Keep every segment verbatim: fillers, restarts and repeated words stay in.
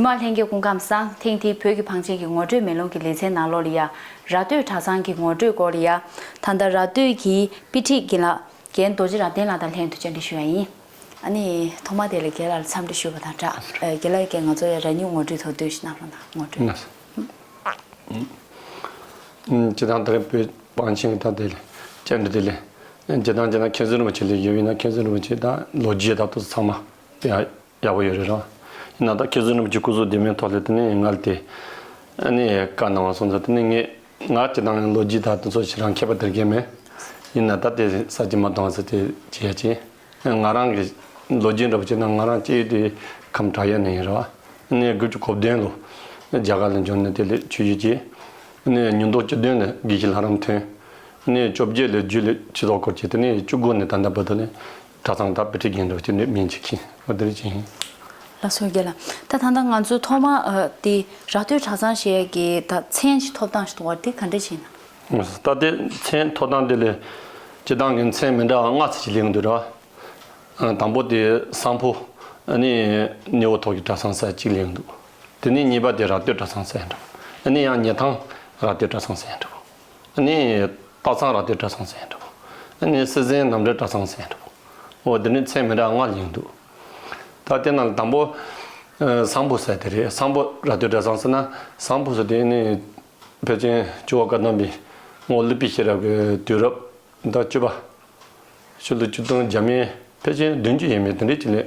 མ་ལྷན་རྒྱས་སྐུ་ཁམས་བཟང་། ཐེངས་འདིའི་བོད་ཀྱི་བང་ཆེན་གྱི་ངོ་སྤྲོད་མེ་ལོང་གི་ལེ་ཚན་ནང་ལོགས་ལ་ཡ། ར་སྟོད་གྲྭ་ཚང་གི་ངོ་སྤྲོད་སྐོར་ལ་ཡ། ད་ལྟ་ར་སྟོད་ཀྱི་དཔེ་ཁྲིད་ཀྱི་ལ། རྒན་རྡོ་རྗེ་རབ་བརྟན་ལགས་དང་ལྷན་དུ་བཅར་འདྲི་ཞུ་བ་ཡིན། ཨ་ནི་ཐོག་མ་དེ་ལ་རྒན་ལགས་ལ་འཚམས་འདྲི་ཞུ་བ་དང་སྦྲགས། ཨ། རྒན་ལགས་ཀྱིས་ང་ཚོ་ཡ་རང་ཉིད་ངོ་སྤྲོད་ཐུང་ཐུང་ཞིག་གནང་རོགས་གནང་། ངོ་སྤྲོད། ལགས་སོ། ཨུམ། སྤྱིར་བཏང་དེ་རིང་བོད་བང་ཆེན་གྱི་ད་དེ་ལ་བཅར་འདྲི་དེ་ལ། སྤྱིར་བཏང་སྤྱིར་བཏང་མཁན་ཟུར་རིན་པོ་ཆེ་ལ་ཡོད་པ་ཡིན་ན། མཁན་ཟུར་རིན་པོ་ཆེ་ད་ལོ་རྒྱུས་ད་དུང་ཚང་མ་ཡ་ཡག་པོ་ཡོད་རེད་ར། ཡིན་ན་ད་མཁན་ཟུར་རིན་པོ་ཆེ་སྐུ་གཟུགས་བདེ་མོའི་ཐོག་ལ་དེ་ནས་ང་ལ་དེ་ཨ་ནི་བཀའ་གནང་བ་སོང་ཙང་། དེ་ནས་ངས་ང་སྤྱིར་བཏང་ལོ་རྒྱུས་ད་དུང་ཚོ་ཞེ་དྲག་མཁས་པ་དེ་རིགས་མེད། ཡིན་ན་ད་དེ་ས་ཇི་མ་གཏོང་ཟེར་དེ་བྱེད་ཡ་བྱེད། ང་རང་གི་ལོ་རྒྱུས་འདྲ་པོ་བྱས་ན། ང་རང་སྐྱེས་ཡུལ་དེ་ཁམས་བྲག་གཡབ་ནས་ཡིན་ར་བ། ཨ་ནི་དགུ་བཅུ་གོ་བདུན་ལོ་རྒྱ་གར་ལ་འབྱོར་ནས་དེ་ལས་ཆོས་ཞུགས་བྱས། ཨ་ནི་ཉིས་སྟོང་བཅུ་བདུན་ལ་དགེ་བཤེས་ལྷ་རམས་ཐོན། ཨ་ནི་བཅོ་བརྒྱད་ལ་རྒྱུད་ལ་ཆོས་ཐོག་སྐོར་བྱས། དེ་ནས་བཅུ་དགུ་ནས་ད་ལྟ་བར་དུ་ལ་གྲྭ་ཚང་དང་དཔེ་ཁྲིད་རྒན་འདྲ་བྱས་ནས་མིང་ཅིག་ཁྱེར་བ་དེ་རེད་ཅིང་། ལགས་སོ་རྒན་ལགས། ད་ད་ལྟ་ང་ཚོ་ཐོག་མ་ཨ་དེ་ར་སྟོད་གྲྭ་ཚང་ཞེས་ཀྱི་ད་མཚན་ཞིག་ཐོབ་སྟངས་ཤིག་འདུག་པ། དེ་ག་འདྲ་ཞིག་ཡིན་ན། ད་དེ་མཚན་ཐོབ་སྟངས་དེ་ལ་སྤྱིར་བཏང་གི་མཚན་མི་འདྲ་བ་ལྔ་ཙམ་ཞིག་ལེན་འདུག་ར། ཨ། དང་པོ་དེ་སང་ཕོ། ཨ་ནི་སྣེའུ་ཐོག་གི་གྲྭ་ཚང་ཟེར་གཅིག་ལེན་འདུག་དེ་ནས་གཉིས་པ་དེ་ར་སྟོད་གྲྭ་ཚང་ཟེར་འདྲ་བོ། ཨ་ནི་ཡང་ཉལ་ཐང་ར་སྟོད་གྲྭ་ཚང་ཟེར་འདྲ་བོ། ཨ་ནི་སྟག་ཚང་ར་སྟོད་གྲྭ་ཚང་ཟེར་འདྲ་བོ། ཨ་ནི་སྲིད་ཟན་གནམ་རི་གྲྭ་ཚང་ཟེར་འདྲ་བོ། འོ་དེ་ནས་མཚན་མི་འདྲ་ལྔ་ལེན་འདུག་ད་དེ་ནང་ལ་དང་པོ་ཨ་སང་ཕོ་ཟེར་དེ་རེད། སང་ཕོ་ར་སྟོད་གྲྭ་ཚང་ཟེར་ན། སང་ཕོ་ཟེར་དེ་ནི་ཕལ་ཆེར་ཇོ་བོ་བཀའ་གདམས་པའི་ངོར་ལུས་པའི་ཤེས་རབ་ཀྱི་དུས་རབས་ཟླ་བཅུ་པ། ཕྱི་ལོ་ཆིག་སྟོང་བརྒྱ་མེད་ཕལ་ཆེར་བདུན་ཅུ་ཡས་མས་དེ་འདྲའི་ཅིག་ལ་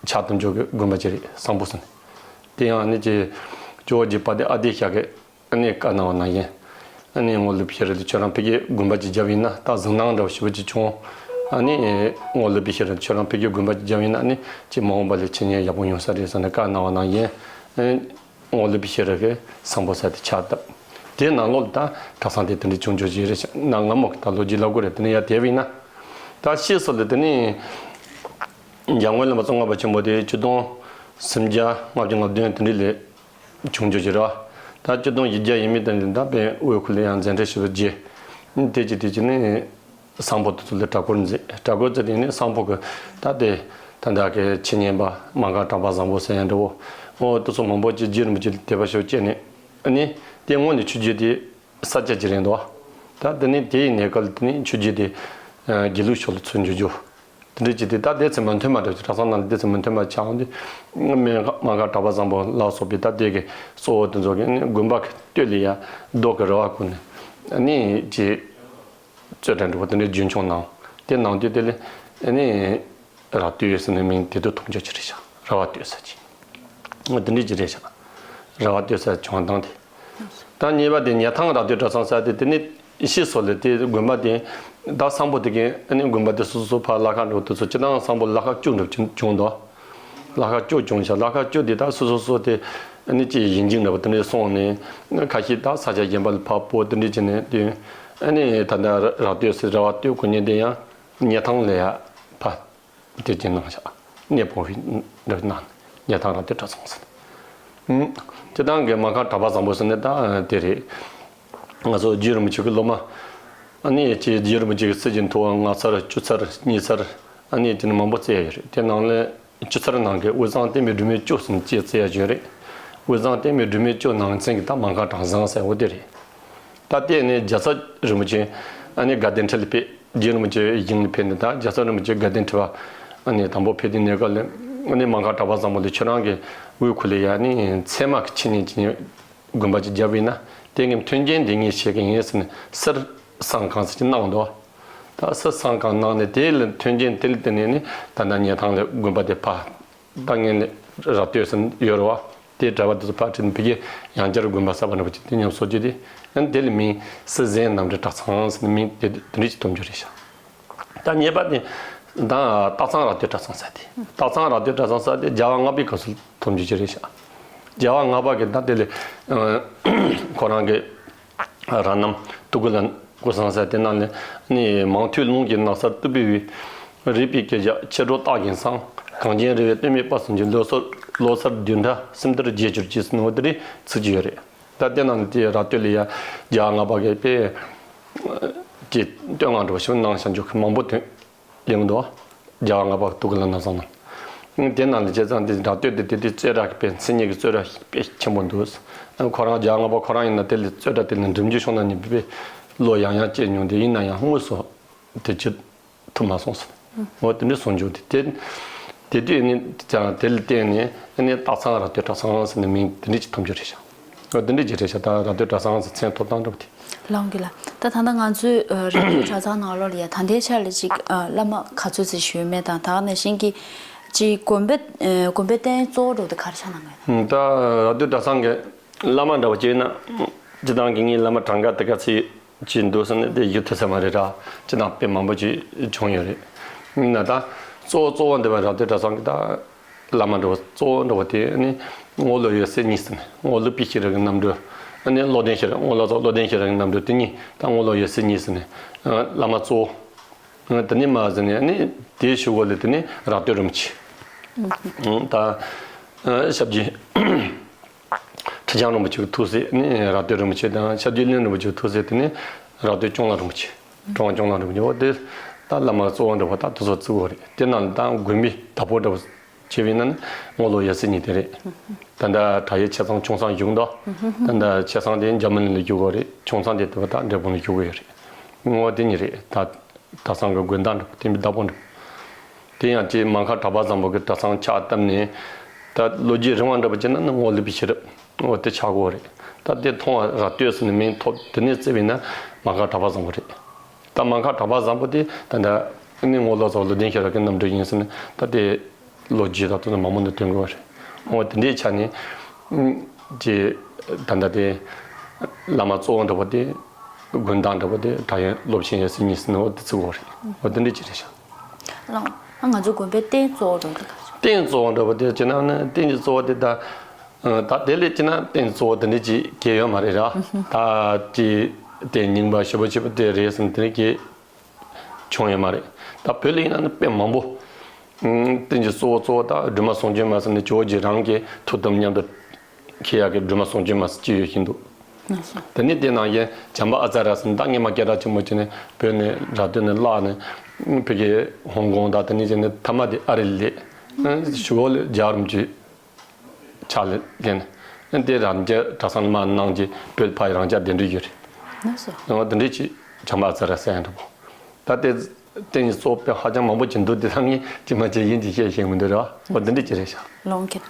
ཆགས་བསྡད་ཆོག་གི་དགོན་པ་ཅིག་རེད། སང་ཕོ་ཟེར་ནས། དེ་ཡང་ཨ་ནི་ཅིག་ཇོ་བོ་རྗེ་དཔལ་ལྡན་ཨ་ཏི་ཤ་གིས་ཨ་ནི་བཀའ་གནང་བ་ནང་བཞིན། ཨ་ནི་ངོར་ལུས་པའི་ཤེས་རབ་དེ་ཁྱོད་རང་ཕ་གིར་དགོན་པ་ཅིག་བརྒྱབ་ཡིན་ན་ད་གཟིགས་སྣང་འདྲ་བོ་ཞེ་པོ་ཅིག་བྱུང་། ཨ་ནི་ངོར་ལུས་པའི་ཤེས་རབ་ཁྱོད་རང་ཕ་གིར་དགོན་པ་ཅིག་བརྒྱབ་ཡིན་ན། ཨ་ནི་ཅིག་མ་འོངས་པ་ལ་འཆད་ཉན་ཡག་པོ་ཡོང་ས་རེད་ཟེར་ནས་བཀའ་གནང་བ་ནང་བཞིན། ཨ་ནི་ངོར་ལུས་པའི་ཤེས་རབ་ཀྱི་སང་ཕོ་ཟེར་དེ་ཆགས་བསྡད། དེའི་ནང་ལོགས་ལ་ད་གྲྭ་ཚང་དེ་དེ་འདྲའི་བྱུང་ཆོག་ཅིག་རེད་ཤག་ན། ང་མོ་གི་ད་ལོ་རྒྱུས་ལབ་དགོས་རེད། དེ་ནས་ཡར་དེད་པ་ཡིན་ན། ད་ཕྱིས་སུ་ལ་དེ་ནས་འཇམ་མགོན་བླ་མ་ཙོང་ཁ་པ་ཆེན་པོ་དེ་ཆིག་སྟོང་སུམ་བརྒྱ་ལྔ་བཅུ་ང་བདུན་དེ་འདྲ་ལ་བྱུང་ཆོག་ཅིག་རེད་བ། ད་ཆིག་སྟོང་བཞི་བརྒྱ་ཡས་མས་དེ་འདྲ་ལ་ད་དཔལ་དབུས་ཁུལ་ལ་ཡང་མཛད་འཕྲིན་ཞེ་པོ་རྒྱས། དེ་གཅིག་དེ་གཅིག་ནས། སང་ཕོ་དེ་ཚོ་ལ་གྲྭ་སྐོར་མཛད། གྲྭ་སྐོར་མཛད་དེ་ནས་སང་ཕོ་གི་ད་དེ་ད་ལྟ་གི་འཆད་ཉན་པ་མ་ག་གྲགས་པ་བཟང་པོ་ཟེར་ཡ་འདྲ་བོ། འོ་དེ་ཚོ་མང་པོ་ཅིག་རྗེ་རིན་པོ་ཆེ་ལ་དད་པ་ཞེ་པོ་སྐྱེས་ནས། ཨ་ནི་དེ་སྔོན་ནས་ཆོས་བརྒྱུད་དེ་ས་སྐྱ་ཅིག་རེད་འདུག་ད་དེ་ནས་དེ་ཡི་གནས་སྐབས་ལ་དེ་ནས་ཆོས་བརྒྱུད་དེ་དགེ་ལུགས་ཕྱོགས་ལ་ཚུར་འགྱུར་རྒྱུ་དེ་འདྲ་ཅིག་དེ། ད་དེ་ཚེ་མ་མཐུན་པ་འདྲ་ཅིག་གྲྭ་ཚང་ནང་ལ་དེ་ཚེ་མ་མཐུན་པ་ཆགས་འོང་དུས། མ་ག་མ་ག་གྲགས་པ་བཟང་པོ་ལ་སོགས་པའི་ད་དེ་གི་གཙོ་བོ་དེ་ཚོ་གིས་ཨ་ནི་དགོན་པ་གི་སྟོད་ལ་ཡ་རྡོ་གི་ར་བ་བརྐོས་ནས། ཨ་ནི་ཅིག་རྩོད་གྲྭ་འདྲ་བོ་དེ་འདྲའི་རྒྱུན་འཁྱོངས་གནང་། དེ་གནང་དུས་དེ་ལ་ཨ་ནི་ར་སྟོད་ཟེར་ནས་མིང་དེ་དུས་ཐོགས་རྒྱུ་ཅིག་རེད་ཤག་ར་བ་སྟོད་ཟེར་གྱི། འོ་དེ་འདྲའི་ཅིག་རེད་ཤག་ར་བ་སྟོད་ཟེར་བྱུང་སྟངས་དེ། ད་གཉིས་པ་དེ་ཉལ་ཐང་ར་སྟོད་གྲྭ་ཚང་ཟེར་དེ། དེ་ནི་ཕྱིས་སུ་ལ་དེ་དགོན་པ་དེ། ད་སང་ཕོ་དེ་གིས་ཨ་ནི་དགོན་པ་དེ་སོ་སོ་སོ་ཕར་ལ་ཁ་འགྲོ་དུས་ཚོ་སྤྱིར་བཏང་སང་ཕོ་ལ་ཁ་བཅུ་འགྲོ་བྱུང་འདུག་ལ་ཁ་བཅུ་བྱུང་ཤག་ལ་ཁ་བཅུ་དེ་ད་སོ་སོ་སོ་དེ་ཨ་ནི་ཅིག་ཡིན་གཅིག་འདྲ་བོ་དེ་འདྲ་སོང་ནས། ཁ་ཤས་ད་ས་ཆ་གཞན་པ་ལ་ཕར་སྤོ་དེ་འདྲ་བྱས་ནས། དེ་ཨ་ནི་ད་ལྟ་ར་སྟོད་ཟེར་ར་བ་སྟོད་གོ་མཁན་དེ་ཡང་ཉལ་ཐང་ལ་ཡ་ཕར་དེ་བྱས་གནང་ཤག་གནས་སྤོ་བའི་འདྲ་གནང་། ཉལ་ཐང་ར་སྟོད་གྲྭ་ཚང་ཟེར། ཨུམ། སྤྱིར་བཏང་གི་མ་ག་གྲགས་པ་བཟང་པོ་ཟེར་ནས་ད་དེ་རེད། ང་ཚོ་རྗེ་རིན་པོ་ཆེ་གི་སློབ་མ། ཨ་ནི་ཅིག་རྗེ་རིན་པོ་ཆེ་གི་སྲིད་ཀྱི་འཐུ་བ་ལྔ་ཚར་བཅུ་ཚར་གཉིས་ཚར། ཨ་ནི་དེ་ནས་མང་པོ་བསྩལ་ཡ་ཡོད་རེད། དེ་ནང་ལས་བཅུ་ཚར་ནང་གི་དབུས་གཙང་བསྟན་པའི་སྒྲོན་མེ་བཅུ་ཟེར་ནས་ཅིག་བསྩལ་ཡ་ཡོད་རེད། དབུས་གཙང་བསྟན་པའི་སྒྲོན་མེ་བཅུ་ནང་ཚན་གྱི་ད་མ་ག་གྲྭ་ཚང་ཟེར་བ་དེ་རེད། ད་དེ་ནས་རྒྱལ་ཚབ་རིན་པོ་ཆེ་ཨ་ནི་དགའ་ལྡན་ཁྲི་ལ་ཕེབས། རྗེ་རིན་པོ་ཆེ་ཞིང་ལ་ཕེབས་ནས། ད་རྒྱལ་ཚབ་རིན་པོ་ཆེ་དགའ་ལྡན་ཁྲི་པ་ཨ་ནི་དང་པོ་ཕེབས་དུས་གནས་སྐབས་ལ། ཨ་ནི་མ་ག་གྲྭ་པ་བཟང་པོ་ལ་ཁྱོད་རང་གི་དབུས་ཁུལ་ལ་ཡ་ཨ་ནི་ཚད་མ་གི་འཆད་ཉན་བྱེད་མཁན་དགོན་པ་ཅིག་བརྒྱབ་པ་ཡིན་ན། དེ་གི་མཐུན་རྐྱེན་དེ་ངས་བྱེད་ཀྱི་ཡིན་ཟེར་ནས་གསེར་སྲང་གང་ཟེར་ཅིག་གནང་འདུག་ད་གསེར་སྲང་གང་གནང་ནས། དེ་ལ་མཐུན་རྐྱེན་དེ་ལ་བརྟེན་ནས་ནི་ད་ལྟ་ཉལ་ཐང་ལ་དགོན་པ་དེ་ཕར། ད་ངན་ལས་ར་སྟོད་ཟེར་ཡོད་རེད་བ། དེའི་གྲྭ་པ་དེ་ཚོ་ཕར་ཁྲིད་ནས་ཕ་གིར་ཡང་བསྐྱར་དགོན་པ་གསར་པ་འདྲ་པོ་ཅིག་དེ་མཉམ་བཟོ་རྒྱུ་དེ། ཨ་ནི་དེ་ལ་མིང་སྲིད་ཟན་གནམ་རི་གྲྭ་ཚང་ཟེར་ནས་མིང་དེ་དེ་འདྲ་ཅིག་ཐོབ་རྒྱུ་རེད་ཤག་ད་གཉིས་པ་དེ་ད་སྟག་ཚང་ར་སྟོད་གྲྭ་ཚང་ཟེར་དེ། སྟག་ཚང་ར་སྟོད་གྲྭ་ཚང་ཟེར་དེ་རྒྱལ་བ་ལྔ་པའི་སྐབས་སུ་ཐོབ་རྒྱུ་ཅིག་རེད་ཤག་རྒྱལ་བ་ལྔ་པ་གི་ད་དེ་ལ་ཁོ་རང་གི་ར་རྣམ་སྟུ་གུ་ལ་ཀུ་སང་ཟེར་དེ་ནང་ལ་ནི། མང་ཐོས་ལུང་གི་ནགས་ཚལ་སྟུག་པོའི་དབུས། རིག་པའི་སྐད་ཆ་མཆེད་གྲོགས་རྟགས་ཀྱིས་འཚང་། གངས་ཅན་རི་བོའི་སྟོད་སྨད་དཔག་བསམ་གྱི། ལོ་སར་ལོ་སར་བདུན་ཕྲག་སུམ་ལྟར་རྒྱས་གྱུར་ཅིག་ཟེར་ནོ་དེ་རིགས་ཚིག་ཅིག་ཡོད་རེད། ད་དེ་ནང་ལ་དེ་ར་སྟོད་ལ་ཡ་རྒྱལ་བ་ལྔ་པ་གི་དཔེ་ཀྱི་བསྟོད་བསྔགས་འདྲ་པོ་ཞིག་གནང་བཞག་རྒྱུ་མང་པོ་ཐོན་ཡོང་འདུག་རྒྱལ་བ་ལྔ་པ་སྟུ་གུ་ལ་ནགས་ཚལ་ནང་ དེ་ནང་ལ་བྱས་ཙང་དེ་ར་སྟོད་དེ་དེ་དེ་རྩོད་གྲས་ཀྱི་དཔེ་མཚན་ཉིད་ཀྱི་རྩོད་གྲས་དཔེ་ཆེན་པོ་འདུག་ཁོ་རང་རྒྱལ་བ་ལྔ་པ་ཁོ་རང་ཡིན་ན་དེ་ལ་རྩོད་གྲས་དེ་ལ་འགྲིམ་རྒྱུ་བྱུང་ན་ནི་དཔེ་བློ་ཡང་ཡང་སྐྱེས་མྱོང་དེ་ཡིན་ན་ཡང་དངོས་སུ་དེ་བྱེད་ཐུབ་མ་སོང་ཟེར། འོ་དེ་འདྲའི་གསུང་རྒྱུ་དེ་དེ་དེ་དུས་ནི་ཀྱང་དེ་ལ་བརྟེན་ནས་ནི་སྟག་ཚང་ར་སྟོད་གྲྭ་ཚང་ཟེར་ནས་མིང་དེ་འདྲའི་ཅིག་ཐོབ་རྒྱུ་རེད་ཤག་འོ་དེ་འདྲའི་ཅིག་རེད་ཤག་ད་ར་སྟོད་གྲྭ་ཚང་ཟེར་མཚན་ཐོབ་སྟངས་འདྲ་པོ་དེ། ལགས་འོང་གི་ལགས། ད་ད་ལྟ་ང་ཚོའི་ཨ་ར་སྟོད་གྲྭ་ཚང་ནང་ལོགས་ལ་ཡ་ད་ལྟའི་ཆར་ལ་ཅིག་ཨ་བླ་མ་ག་ཚོད་ཙམ་བཞུགས་ཡོད་མེད་དང་ད་ག་ནང་བཞིན་གྱི་ཅིག་དགོན་པའི་ཨ་དགོན་པའི་རྟེན་གཙོ་བོ་འདྲ་པོ་དེ་ག་རེ་ཆགས་གནང་གི་ཡོད་ན། ད་ར་སྟོད་གྲྭ་ཚང་གི་བླ་མ་འདྲ་པོ་བྱས་ན་སྤྱིར་བཏང་གི་ངའི་བླ་མ་གྲངས་ཀ་དེ་ག་ཚོད་ཅིག་འདུག་ཟེར་ན་དེ་ཡུལ་ཐེ་ཚོམ་མ་རེད་ར། སྤྱིར་བཏང་དཔེ་མང་པོ་ཅིག་བྱུང་ཡོད་རེད། ཡིན་ན་ད་གཙོ་བོ་གཙོ་བོ་འདི་བ་ར་སྟོད་གྲྭ་ཚང་གི་ད་བླ་མ་འདྲ་པོ་གཙོ་བོ་འདྲ་པོ་དེ་ནི་རྔོག་ལོ་ཡབ་སྲས་གཉིས་ཟེར་ནས་རྔོག་ལོ་པཎ་ཞི་རིའི་རྣམ་སྤྲུལ། ཨ་ནི་བློ་ལྡན་ཤེས་རབ་རྔོག་ལོ་ཙཱ་བློ་ལྡན་ཤེས་རབ་ཀྱི་རྣམ་སྤྲུལ་དེ་གཉིས་ད་རྔོག་ལོ་ཡབ་སྲས་གཉིས་ཟེར་ནས་བླ་མ་གཙོ་བོ། དེ་ནས་མ་ཟེར་ནས་ཨ་ནི་དེའི་གཞུག་གུ་ལ་དེ་ནས་ར་སྟོད་རིན་པོ་ཆེ། ད་ཞབས་ཀྱི་ཁྲི་བྱང་རིན་པོ་ཆེ་གི་ཐུགས་སྲས་ནི་ར་སྟོད་རིན་པོ་ཆེ་དང་ཞབས་ཀྱི་གླིང་རིན་པོ་ཆེ་གི་ཐུགས་སྲས་དེ་ནི་ར་སྟོད་སྐྱོང་ལ་རིན་པོ་ཆེ། གྲུབ་དབང་སྐྱོང་ལ་རིན་པོ་ཆེ་འོ་དེ་ད་བླ་མ་གཙོ་བོ་འདྲ་པོ་ད་དེ་ཚོ་བརྩི་དགོས་རེད། དེ་ནང་ལ་ད་དགོན་པའི་བདག་པོ་འདྲ་པོ་བྱས་པ་ཡིན་ན་ནི་རྔོག་ལོ་ཡབ་སྲས་གཉིས་དེ་རེད། ད་ལྟ་གྲྭ་ཡི་ཆ་ཚང་ཆུང་ཚང་བཞུགས་འདུག་ད་ལྟ་ཆེ་ཚང་དེ་འཇར་མ་ནི་ལ་བཞུགས་ཡོད་རེད། ཆུང་ཚང་དེ་དེ་བ་ད་འབྲས་སྤུངས་ལ་བཞུགས་ཡོད་རེད། འོ་དེ་གཉིས་རེད་ད། གྲྭ་ཚང་གི་དགོན་བདག་འདྲ་པོ་བསྟན་པའི་བདག་པོ་འདྲ་པོ། དེ་ཡང་ཅིག་མ་མཁའ་གྲགས་པ་བཟང་པོ་གི་གྲྭ་ཚང་ཕྱག་བཏབ་ནས་ད་ལོ་རྒྱུས་རིང་བ་འདྲ་པོ་བྱས་ན་ནི་རྔོག་ལོ་པཎ་ཞི་རབ་འོ་དེ་ཆགས་ཀྱི་ཡོད་རེད། ད་དེ་མཐོང་བ་ར་སྟོད་ཟེར་ནས་མིང་ཐོབ་དེ་ནས་བརྩིས་པ་ཡིན་ན་མ་མཁའ་གྲགས་པ་བཟང་པོ་རེད། ད་མ་མཁའ་གྲགས་པ་བཟང་པོ་དེ་ད་ལྟ་ནི་རྔོག་ལོ་ཙཱ་བ་བློ་ལྡན་ཤེས་རབ་ཀྱི་རྣམ་སྤྲུལ་ཡིན་ཟེར་ནས་ད་དེ་ལོ་རྒྱུས་དང་དེ་ཚོ་མང་པོ་ནས་སྟོན་གྱི་ཡོད་རེད། འོ་དེ་འདྲའི་ཆ་ནས་ཅིག་ད་ལྟ་དེ་བླ་མ་གཙོ་བོ་འདྲ་པོ་དེ། དགོན་བདག་འདྲ་པོ་དེ་གྲྭ་ཡན་སློབ་ཆེན་ཡབ་སྲས་གཉིས་ཟེར་ནས་འོ་དེ་བརྩི་གི་ཡོད་རེད། འོ་དེ་འདྲ་ཅིག་རེད་ཤག་ལགས། ང་ཚོ་དགོན་པའི་རྟེན་གཙོ་བོ་འདྲ་པོ་དེ་ག་རེ། རྟེན་གཙོ་བོ་འདྲ་པོ་དེ་བྱས་ན་ནི་རྟེན་གྱི་གཙོ་བོ་དེ་ད་ད་དེ་ལས་བྱས་ན་རྟེན་གཙོ་བོ་དེ་འདྲ་ཅིག་གང་ཡང་ཡོད་མ་རེད་ར། ད་ཅིག་རྟེན་རྙིང་པ་ཞེ་པོ་ཆེ་པོ་དེ་རེད་ཟེར་ནས་དེ་འདྲ་གང་བྱུང་ཡོད་མ་རེད། ད་བོད་ལ་ཡིན་ན་ནི་དཔེ་མང་པོ། རྟེན་གྱི་གཙོ་བོ་གཙོ་བོ་ད་སྒྲོལ་མ་ཟུང་འཇུག་མ་ཟེར་ནས་ཇོ་བོ་རྗེ་རང་གི་ཐུགས་དམ་མཉམ་དུ་འཁྱེར་ཡག་གི་སྒྲོལ་མ་ཟུང་འཇུག་མ་ཟེར་གཅིག་ཡོད་བཞིན་འདུག་དེ་ནས་དེ་ནང་བཞིན་བྱམས་པ་ཨ་ཙ་ར་ཟེར་ནས་ད་སྔས་མ་སྐད་གྲགས་ཆེན་པོ་བྱས་ནས་བོད་ནས་ར་སྟོད་ནས་བརླགས་ནས་ཕ་གི་ཧོང་ཀོང་དང་དེ་ནས་བྱས་ནས་མཐའ་མ་དེ་ཨ་རི་ལ་སླེབས། གཞུག་གུ་ལ་རྒྱལ་བ་རིན་པོ་ཆེ་ཕྱག་ལ་ལེན། དེ་རང་རྒྱལ་གྲྭ་ཚང་མ་གནང་རྗེས་བོད་ཕར་རང་འཇགས་གདན་འདྲེན་ཡོད་རེད། ལགས་སོ། འོ་དེ་འདྲ་ཅིག་བྱམས་པ་ཨ་ཙ་ར་ཟེར་ཡག་འདྲ་པོ། ད་དེ་རྟེན་གྱི་གཙོ་བོ་དཔེ་ཧ་ཅང་མང་པོ་ཅིག་འདུག་དེ་ད་ངས་ཅིག་མ་བྱས་ཡིན་གཅིག་བཤད་ཤེས་མི་འདུག་རེད་བ། འོ་དེ་འདྲ་ཅིག་རེད་ཤག་ལགས་འོང་གི།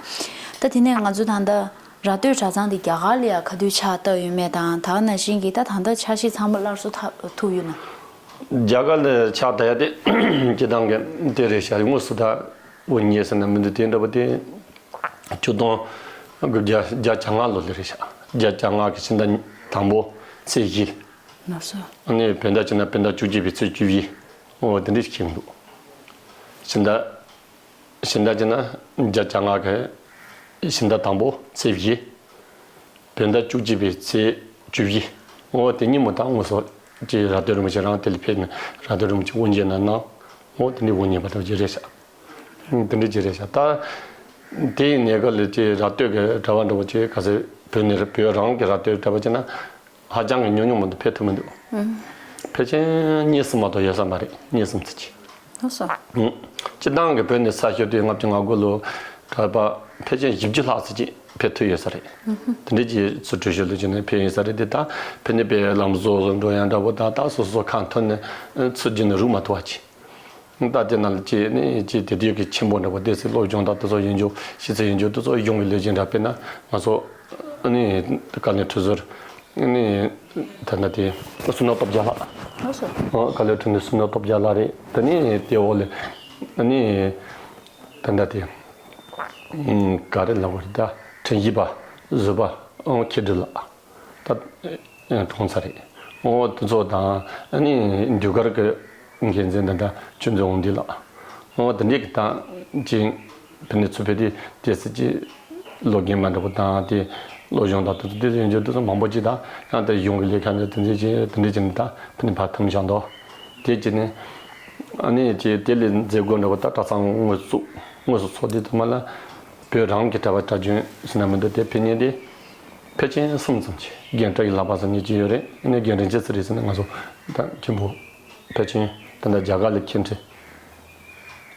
ད་དེ་ནས་ང་ཚོ་ད་ལྟ་ར་སྟོད་གྲྭ་ཚང་དེ་རྒྱ་གར་ལ་ཡ་ག་དུས་ཕྱག་བཏབ་ཡོད་མེད་དང་ད་ག་ནང་བཞིན་གྱི་ད་ད་ལྟ་ཕྱག་བཞེས་ཚང་མ་སླར་གསོ་ཐུབ་ཐུབ་ཡོད་ན། རྒྱ་གར་ལ་ཕྱག་བཏབ་ཡག་དེ་སྤྱིར་བཏང་གི་དེ་རེད་ཤག་དངོས་སུ་ད་དབུ་བརྙེས་ཟེར་ན་མི་འདུག་དེ་འདྲ་པོ་དེ་ཆིག་སྟོང་དགུ་བརྒྱ་བརྒྱད་ཅུ་གྱ་ལྔ་ལོ་ལ་རེད་ཤག་བརྒྱད་ཅུ་གྱ་ལྔ་གི་ཕྱི་ཟླ་དང་པོ་ཚེས་བཞི། ལགས་སོ། ཨ་ནི་བོད་ཟླ་བྱས་ན་བོད་ཟླ་བཅུ་གཅིག་པའི་ཚེས་བཅུ་བཞི། འོ་དེ་འདྲ་ཞིག་འཁེལ་འདུག་ཕྱི་ཟླ་ཕྱི་ཟླ་བྱས་ན་བརྒྱད་ཅུ་གྱ་ལྔ་གི་ཕྱི་ཟླ་དང་པོ་ཚེས་བཞི། བོད་ཟླ་བཅུ་གཅིག་པའི་ཚེས་བཅུ་བཞི། འོ་དེ་ཉིན་མོ་ད་དངོས་སུ་ཅིག་ར་སྟོད་རིན་པོ་ཆེ་རང་དེ་ལ་ཕེབས་ནས་ར་སྟོད་རིན་པོ་ཆེ་དབུ་འབྱེད་ནང་གནང་། འོ་དེ་འདྲའི་དབུ་བརྙེས་པ་འདྲ་ཅིག་རེད་ཤག་དེ་འདྲ་ཅིག་རེད་ཤག་ད་དེའི་གནས་སྐབས་ལ་ཅིག་ར་སྟོད་ཀྱི་གྲྭ་པ་འདྲ་པོ་ཅིག་ག་ཚོད་བོད་ནས་བོད་རང་གི་ར་སྟོད་གྲྭ་པ་བྱས་ན་ཧ་ཅང་གི་ཉུང་ཉུང་མ་གཏོགས་ཕེབས་ཐུབ་མི་འདུག་ཕལ་ཆེར་གཉིས་གསུམ་མ་གཏོགས་ཡོད་ས་མ་རེད། གཉིས་གསུམ་ཙམ་ཅིག་ལགས་སོ། སྤྱིར་བཏང་གི་བོད་ནས་ས་ཞོ་དུས་ལྔ་བཅུ་ང་དགུ་ལོ་གྲྭ་པ་ཕལ་ཆེར་བཞི་བཅུ་ལྷག་ཙམ་ཅིག་ཕེབས་ཐུབ་ཡོད་ས་རེད། དེ་འདྲའི་ཅིག་ཚུར་འགྲུལ་བཞུད་ལ་བྱས་ནས་ཕེབས་ཡོད་ས་རེད་དེ། ད་ཕེབས་ནས་དཔེ་ལམ་བཟོ་བཟོ་འགྲོ་ཡག་འདྲ་པོ་དང་ད་སོ་སོ་ཁ་འཐོར་ནས་ཚུར་རྒྱུན་ནས་རུག་མ་ཐུབ་པ་ཅིག་ད་དེ་ནང་ལ་ཅིག་ནི་ཅིག་དེ་དུས་ཀྱི་ཆེན་པོ་འདྲ་པོ་སྡེ་སྲིད་སློབ་སྦྱོང་དང་དེ་ཚོ་ཡིན་རྒྱུ་ཤེས་ཚད་ཡིན་རྒྱུ་དེ་ཚོ་གཞུང་གི་ལས་བྱེད་འདྲ་དཔེར་ན་ང་ཚོ་ནི་བཀའ་བློན་ཁྲི་ཟུར་ནི་ད་ལྟ་དེ་བསོད་ནམས་སྟོབས་རྒྱལ་ལགས། ལགས་སོ། ཨོ་བཀའ་བློན་ཁྲི་ཟུར་བསོད་ནམས་སྟོབས་རྒྱལ་ལགས་རེད། དེ་ནི་དེ་འོག་ལ་ནི་ད་ལྟ་དེ་ག་རེ་ལབ་དགོས་རེད། ད་ཁྲིམས་ཞིབ་པ་ཟུར་པ་ཨོ་མཁས་གྲུབ་ལགས། ད་གྲོངས་ཚར་རེད། ཨོ་དེ་ཚོ་དང་ཨ་ནི་ཟློས་གར་གྱི་འགན་འཛིན་ད་ལྟ་ཆོས་འཛིན་དབང་འདུས་ལགས། ཨོ་དེ་འདྲས་ཀྱི་དང་ཅིག་ཕ་ནི་ཚུར་ཕེབས་དུས་དེ་ཚོ་ཅིག་བློ་འགེངས་པ་འདྲ་པོ་དང་དེ་སློབ་སྦྱོང་དང་དེ་ཚོ་དེ་ཚོ་ཡིན་རྒྱུ་དེ་ཚོ་མང་པོ་ཅིག་དང་ཡང་དེ་གཞུང་གི་ལས་ཁང་ནས་དེ་འདྲས་ཅིག་དེ་འདྲས་ཅིག་ནས་ད་ཕ་ནི་ཕར་འཐམ་བཞག་འདུག་དེ་ཅིག་ནས་ཨ་ནི་ཅིག་དེ་ལས་མཛད་སྒོ་འདྲ་པོ་ད་གྲྭ་ཚང་དངོས་སུ་དངོས་སུ་ཚོགས་དུས་ཐོག་མ་ལ་བོད་རང་གི་གྲྭ་པ་གྲྭ་རྒྱུན་ཟེར་ན་མི་འདུག་དེ་ཕེབས་མཁན་དེ་ཕལ་ཆེར་གསུམ་ཙམ་ཅིག་རྒན་བཀྲ་ཤིས་ལྷག་པ་ཟེར་མཁན་ཅིག་ཡོད་རེད། ཨ་ནི་རྒན་རིན་ཆེན་ཟེར་རེད་ཟེར་ན་ང་ཚོ་ད་མཁན་པོ་ཕལ་ཆེར་ད་ལྟ་རྒྱ་གར་ལ་མཁན་ཁྲི་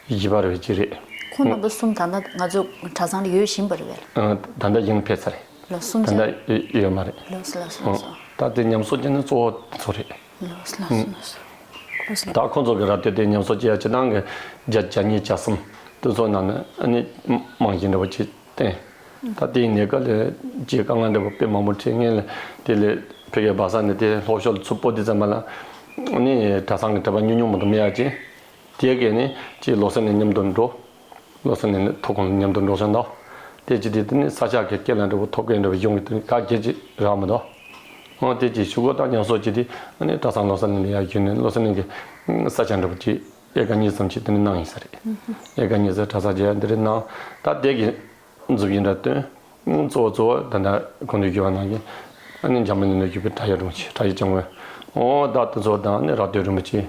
བཞི་པ་རེད་ཅིག་རེད། ཁྱོད་རྣམ་པ་གསུམ་ད་ལྟ་ང་ཚོ་གྲྭ་ཚང་ལ་ཡོད་བཞིན་པ་རེད་པས། ཨ། ད་ལྟ་ཡིན་ཕེབས་ཚར་རེད། ལོ་གསུམ་ད་ལྟ་ཡོད་ཡོད་མ་རེད། ལོ་ལོ་ལོ་ལོ། ད་དེ་ཉམས་གསོ་བྱས་ན་གཙོ་བོ་དེ་ཚོ་རེད། ལོ་ལོ་ལོ་ལོ། ད་ཁོང་ཚོ་གི་ར་སྟོད་དེ་ཉམས་གསོ་བྱེད་ཡ་སྤྱིར་བཏང་གི་བརྒྱ་ཆ་གཉིས་བརྒྱ་གསུམ་དེ་ཚོ་ནང་ནས་ཨ་ནི་རྨང་གཞི་འདྲ་བོ་ཅིག་བསྟན། ད་དེའི་གནས་སྐབས་ལ་ཅིག་དཀའ་ངལ་འདྲ་བོ་དཔེ་མང་པོ་འཕྲད་མཁན་ལ་དེ་ལ་ཕ་གིའི་སྦག་ས་ནས་དེ་ལྷོ་ཕྱོགས་ལ་ཚུར་སྤོ་དུས་ཙམ་པ་ལ་ཨ་ནི་གྲྭ་ཚང་གི་གྲྭ་པ་ཉུང་ཉུང་མ་གཏོགས་མེད་ཡ་ཅིག་དེ་གས་ནས་ཅིག་བློ་གསལ་ནས་མཉམ་དུ་འགྲོ། བློ་གསལ་ནས་ཐོག་ཁོངས་མཉམ་དུ་འགྲོ་བཞིན་འདུག་དེ་ཅི་སྟེ་དེ་ནི་ས་ཆ་གི་སྐད་ལ་འགྲོ་བ་ཐོབ་མཁན་འདྲ་བ་ཡོང་གི་དེ་ག་གེ་ཅི་རག་མི་འདུག་འོ་དེ་ཅི་ཞུ་གོ་ད་ཉམས་གསོ་ཅི་དེ་ཨ་ནི་གྲྭ་ཚང་བློ་གསལ་ནས་ལ་ཡ་བརྒྱུད་ནས་བློ་གསལ་ནས་གི་ས་ཆ་འདྲ་བ་ཅི་ཨེ་ཀ་གཉིས་ཙམ་ཅི་དེ་ནི་གནང་ཡིན་ས་རེད། ཨེ་ཀ་གཉིས་ཙམ་གྲྭ་ཚང་བརྒྱ་འདི་རེད་གནང་། ད་དེ་གི་མཛུབ་ཡིན་འདྲ་སྟོན། གཙོ་བོ་གཙོ་བོ་ད་ལྟ་གོང་དུ་ཞུས་པ་ནང་བཞིན་ཨ་ནི་འཇམ་དཔལ་གླིང་ནས་ཞུས་པའི་བྲག་གཡབ་སྒྲུང་ཆེ་བྲག་གཡབ་སྐྱབས་མགོན། འོ་ད་དེ་ཚོ་དང་ཨ་ནི་ར་སྟོད་རིན་པོ་ཆེ།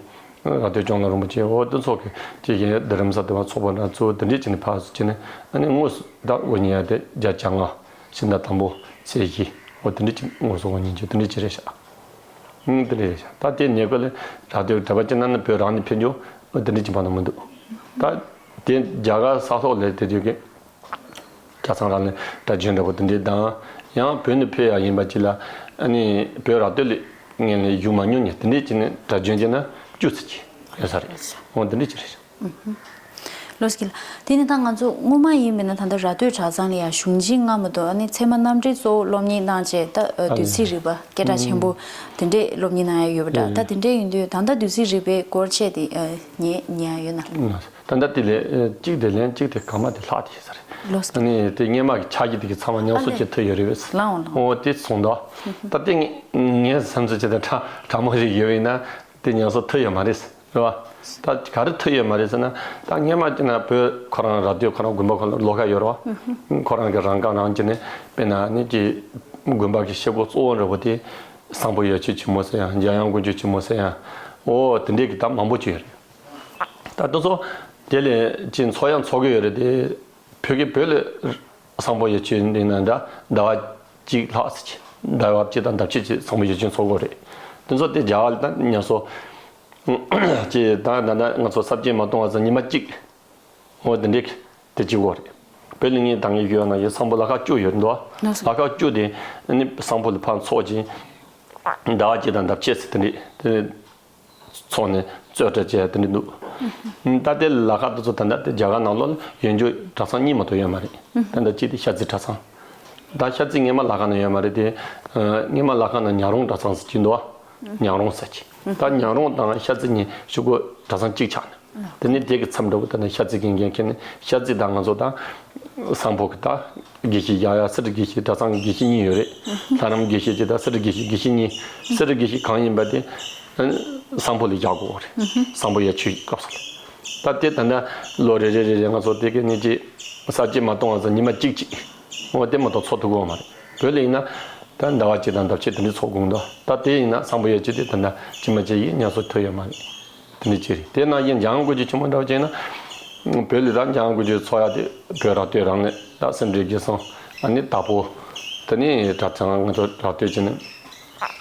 ར་སྟོད་སྐྱོང་ལ་རིན་པོ་ཆེ་འོ་དེ་ཚོ་གི་ཅིག་གི་རྡ་རམ་ས་དེ་བ་ཚོགས་པ་འདྲ་ཚོ་དེ་འདྲས་བྱས་ནས་ཕར་ཚུར་བྱས་ནས་ཨ་ནི་དངོས་སུ་ད་འོ་ཉི་ཡ་དེ་བརྒྱ་ཆ་ལྔ་ཕྱི་ཟླ་དང་པོ་ཚེས་བཞི་འོ་དེ་འདྲས་ཅིག་དངོས་སུ་འོ་ཉི་བཅུ་དེ་འདྲས་ཅིག་རེད་ཤག་ཨང་དེ་འདྲས་རེད་ཤག་ད་དེ་ཉེ་ག་ལ་ར་སྟོད་གྲྭ་པ་ཅིག་ན་ནི་བོད་རང་ནས་ཕེབས་རྒྱུ་འོ་དེ་འདྲས་ཅིག་མ་གཏོགས་མི་འདུག་ད་དེ་རྒྱ་གར་ས་ཐོག་ལ་དེ་དུས་ཀྱི་གྲྭ་ཚང་རང་ལ་གྲྭ་རྒྱུན་འདྲ་པོ་དེ་འདྲས་དང་། ཡང་བོད་ནས་ཕེབས་ཡ་ཡིན་པ་ཅིག་ལ་ཨ་ནི་བོད་ར་སྟོད་ལ་ངན་ལས་བཞུགས་མ་མྱོང་ནས་དེ་འདྲས་ཅིག་ནས་གྲྭ་རྒྱུན་ཅིག་ན་བཅུ་ཙམ་ཅིག་ཡོད་ས་རེད། འོ་དེ་འདྲས་ཅིག་རེད། ལོ་སྐྱིད་ལགས། དེ་ནི་ད་ང་ཚོ་སྔོན་མ་ཡིན་མིན་ན་ད་ལྟ་ར་སྟོད་གྲྭ་ཚང་ལ་ཡང་གཞུང་ཆེན་ལྔ་མ་གཏོགས་ཨ་ནི་ཚད་མ་རྣམ་འགྲེལ་གཙོ་བོ་སློབ་གཉེར་གནང་བྱས་ད་ཨ་བདུད་རྩི་རིག་པ་སྐད་གྲགས་ཆེན་པོ་དེ་འདྲས་སློབ་གཉེར་གནང་ཡ་ཡོད་པ་འདྲ། ད་དེ་འདྲས་ཡིན་དུས་ད་ལྟ་བདུད་རྩི་རིག་པའི་སྐོར་བཤད་དེ་ཉན་ཉན་ཡ་ཡོད་ན། ད་ལྟ་དེ་ལས་གཅིག་དེ་ལན་གཅིག་དེ་ག་མ་དེ་ལྷག་དེ་ཡོད་ས་རེད། ལོ་སྐྱིད་ལགས། ཨ་ནི་དེ་སྔས་མ་གི་ཕྱག་རྒྱ་དེ་གི་ཚང་མ་ཉམས་གསོ་བྱེད་ཐུབ་ཡོད་རེད་པས། ལའང་ལའང་། འོ་དེ་སོང་ད། ད་དེ་ངས་བསམ་ཚུལ་བྱེད་ད་ཕྲ་ཕྲ་མོ་རེ་ཡོད་ཡིན་ན་དེ་ཉམས་གསོ་ཐུབ་ཡོད་མ་རེད། རེད་བ། ད་ག་རེ་ཐུབ་ཡོད་མ་རེད་ཟེར་ན། ད་སྔས་མ་ཅིག་ན་བོད་ཁོ་རང་ར་སྟོད་ཁོ་རང་དགོན་པ་ཁོ་ལ་ལོགས་ཀ་ཡོད་རེད་བ། ཁོ་རང་གི་རང་ཁ་རང་ཅིག་ནས་དཔེར་ན་ནི་ཅིག་དགོན་པ་གི་ཤེལ་སྒོ་གཙོ་བོ་འདྲ་པོ་དེ་སམ་བྷོ་ཡ་ཆོས་ཆེན་མོ་ཟེར་ཡང་འཇམ་དབྱངས་དཀོན་མཆོག་ཆེན་མོ་ཟེར་ཡང་འོ་དེ་འདྲས་ཀྱི་ད་མང་པོ་ཅིག་ཡོད་རེད། ད་དེ་ཚོ་དེ་ལས་ཅིག་འཚོགས་ཡང་འཚོགས་ཀྱི་ཡོད་རེད་དེ། བོད་ཀྱི་བོད་ལ་སམ་བྷོ་ཡ་ཆོས་འདི་ན་འདྲ་ཟླ་བ་གཅིག་ལྷག་ཙམ་ཅིག་ཟླ་བ་གཅིག་དང་ཟླ་ཕྱེད་ཅིག་སམ་བྷོ་ཡ་ཆོས་འཚོགས་དགོས་རེད། དེ་ཚོ་དེ་རྒྱ་གར་ལ་ད་ཉམས་གསོ་ཅིག་ད་ད་ད་ང་ཚོ་ས་བཅད་མ་གཏོང་བ་ཙམ་ཉི་མ་གཅིག་འོ་དེ་འདྲས་དེ་བྱེད་དགོས་རེད། བོད་ལ་ངས་ད་ངས་ཡོད་ན་ཡོད་སམ་བྷོ་ལ་ཁག་བཅུ་ཡོད་འདུག་ལ་ཁག་བཅུ་དེ་ནི་སམ་བྷོ་ལ་ཕར་འཚོགས་ཅིང་ཟླ་བ་གཅིག་དང་ཟླ་ཕྱེད་ཙམ་དེ་འདྲས་དེ། ཚོགས་ནས་རྩོད་གྲ་བྱས་དེ་འདྲ་འདུག་ད་ལྟའི་ལ་ཁ་དེ་ཚོ་ད་ལྟ་དེ་རྒྱ་གར་ནང་ལོགས་ལ་ཡོད་རྒྱུ་གྲྭ་ཚང་གཉིས་མ་གཏོགས་ཡོད་མ་རེད། ད་ལྟ་གཅིག་དེ་ཤར་རྩེ་གྲྭ་ཚང་། ད་ཤར་རྩེ་སྔས་མ་ལ་ཁ་ན་ཡོད་མ་རེད་དེ། སྔས་མ་ལ་ཁ་ན་ཉག་རོང་གྲྭ་ཚང་ཟེར་གྱི་འདུག་ཉག་རོང་ཟེར་གྱི། ད་ཉག་རོང་དང་ཤར་རྩེ་གཉིས་གཞུག་གུ་གྲྭ་ཚང་གཅིག་ཆགས་ནས། དེ་ནས་དེ་གི་མཚམས་འདྲ་པོ་ད་ནི་ཤར་རྩེ་གི་འགན་འཁྱེར་ནས་ཤར་རྩེ་དང་ང་ཚོ་དང་། སམ་བྷོ་གི་ད་དགེ་བཤེས་ཡ་ཡ་སི་ཏྲ་དགེ་བཤེས་གྲྭ་ཚང་གི་དགེ་བཤེས་གཉིས་ཡོད་རེད། ལྷ་རམས་དགེ་བཤེས་ཀྱི་ད་སི་ཏྲ་དགེ་བཤེས་དགེ་བཤེས་གཉིས། སི་ཏྲ་དགེ་བཤེས་གང་ཡིན་པ་དེ་སམ་བྷོ་ལ་བཞག་དགོས་རེད། སམ་བྷོ་ཡ་ཆོས་སྐབས་སུ་ལ། ད་དེ་ད་ལྟ་ལོ་རེ་རེ་རེ་རེ་ང་ཚོ་དེ་གི་ནི་ཅི་ས་བཅད་མ་གཏོང་བ་ཚོ་ཉི་མ་གཅིག་གཅིག་འོ་དེ་མ་གཏོགས་ཚོགས་ཐུབ་ཀྱི་ཡོད་མ་རེད། བོད་ལ་ཡིན་ན་ད་ཟླ་བ་གཅིག་དང་ཟླ་ཕྱེད་དེ་འདྲ་ཚོགས་དགོས་འདུག་ད་དེ་ཡིན་ན་སམ་བྷོ་ཡ་ཆོས་དེ་ད་ལྟ་ཅི་མ་ཅི་ཡིན་ཉམས་གསོ་ཐུབ་ཡོད་མ་རེད། དེ་འདྲ་ཅིག་རེད། དེ་ནང་བཞིན་འཇམ་དབྱངས་དཀོན་མཆོག་ཆེན་མོ་འདྲ་བ་བྱས་ན། བོད་ལ་ད་འཇམ་དབྱངས་དཀོན་མཆོག་ཚོགས་ཡ་དེ་བོད་ར་སྟོད་རང་ནས་ད་སེ་འབྲས་དགེ་གསུམ་ཨ་ནི་དྭགས་པོ། དེ་ནས་གྲྭ་ཚང་ང་ཚོ་ར་སྟོད་བྱས་ནས་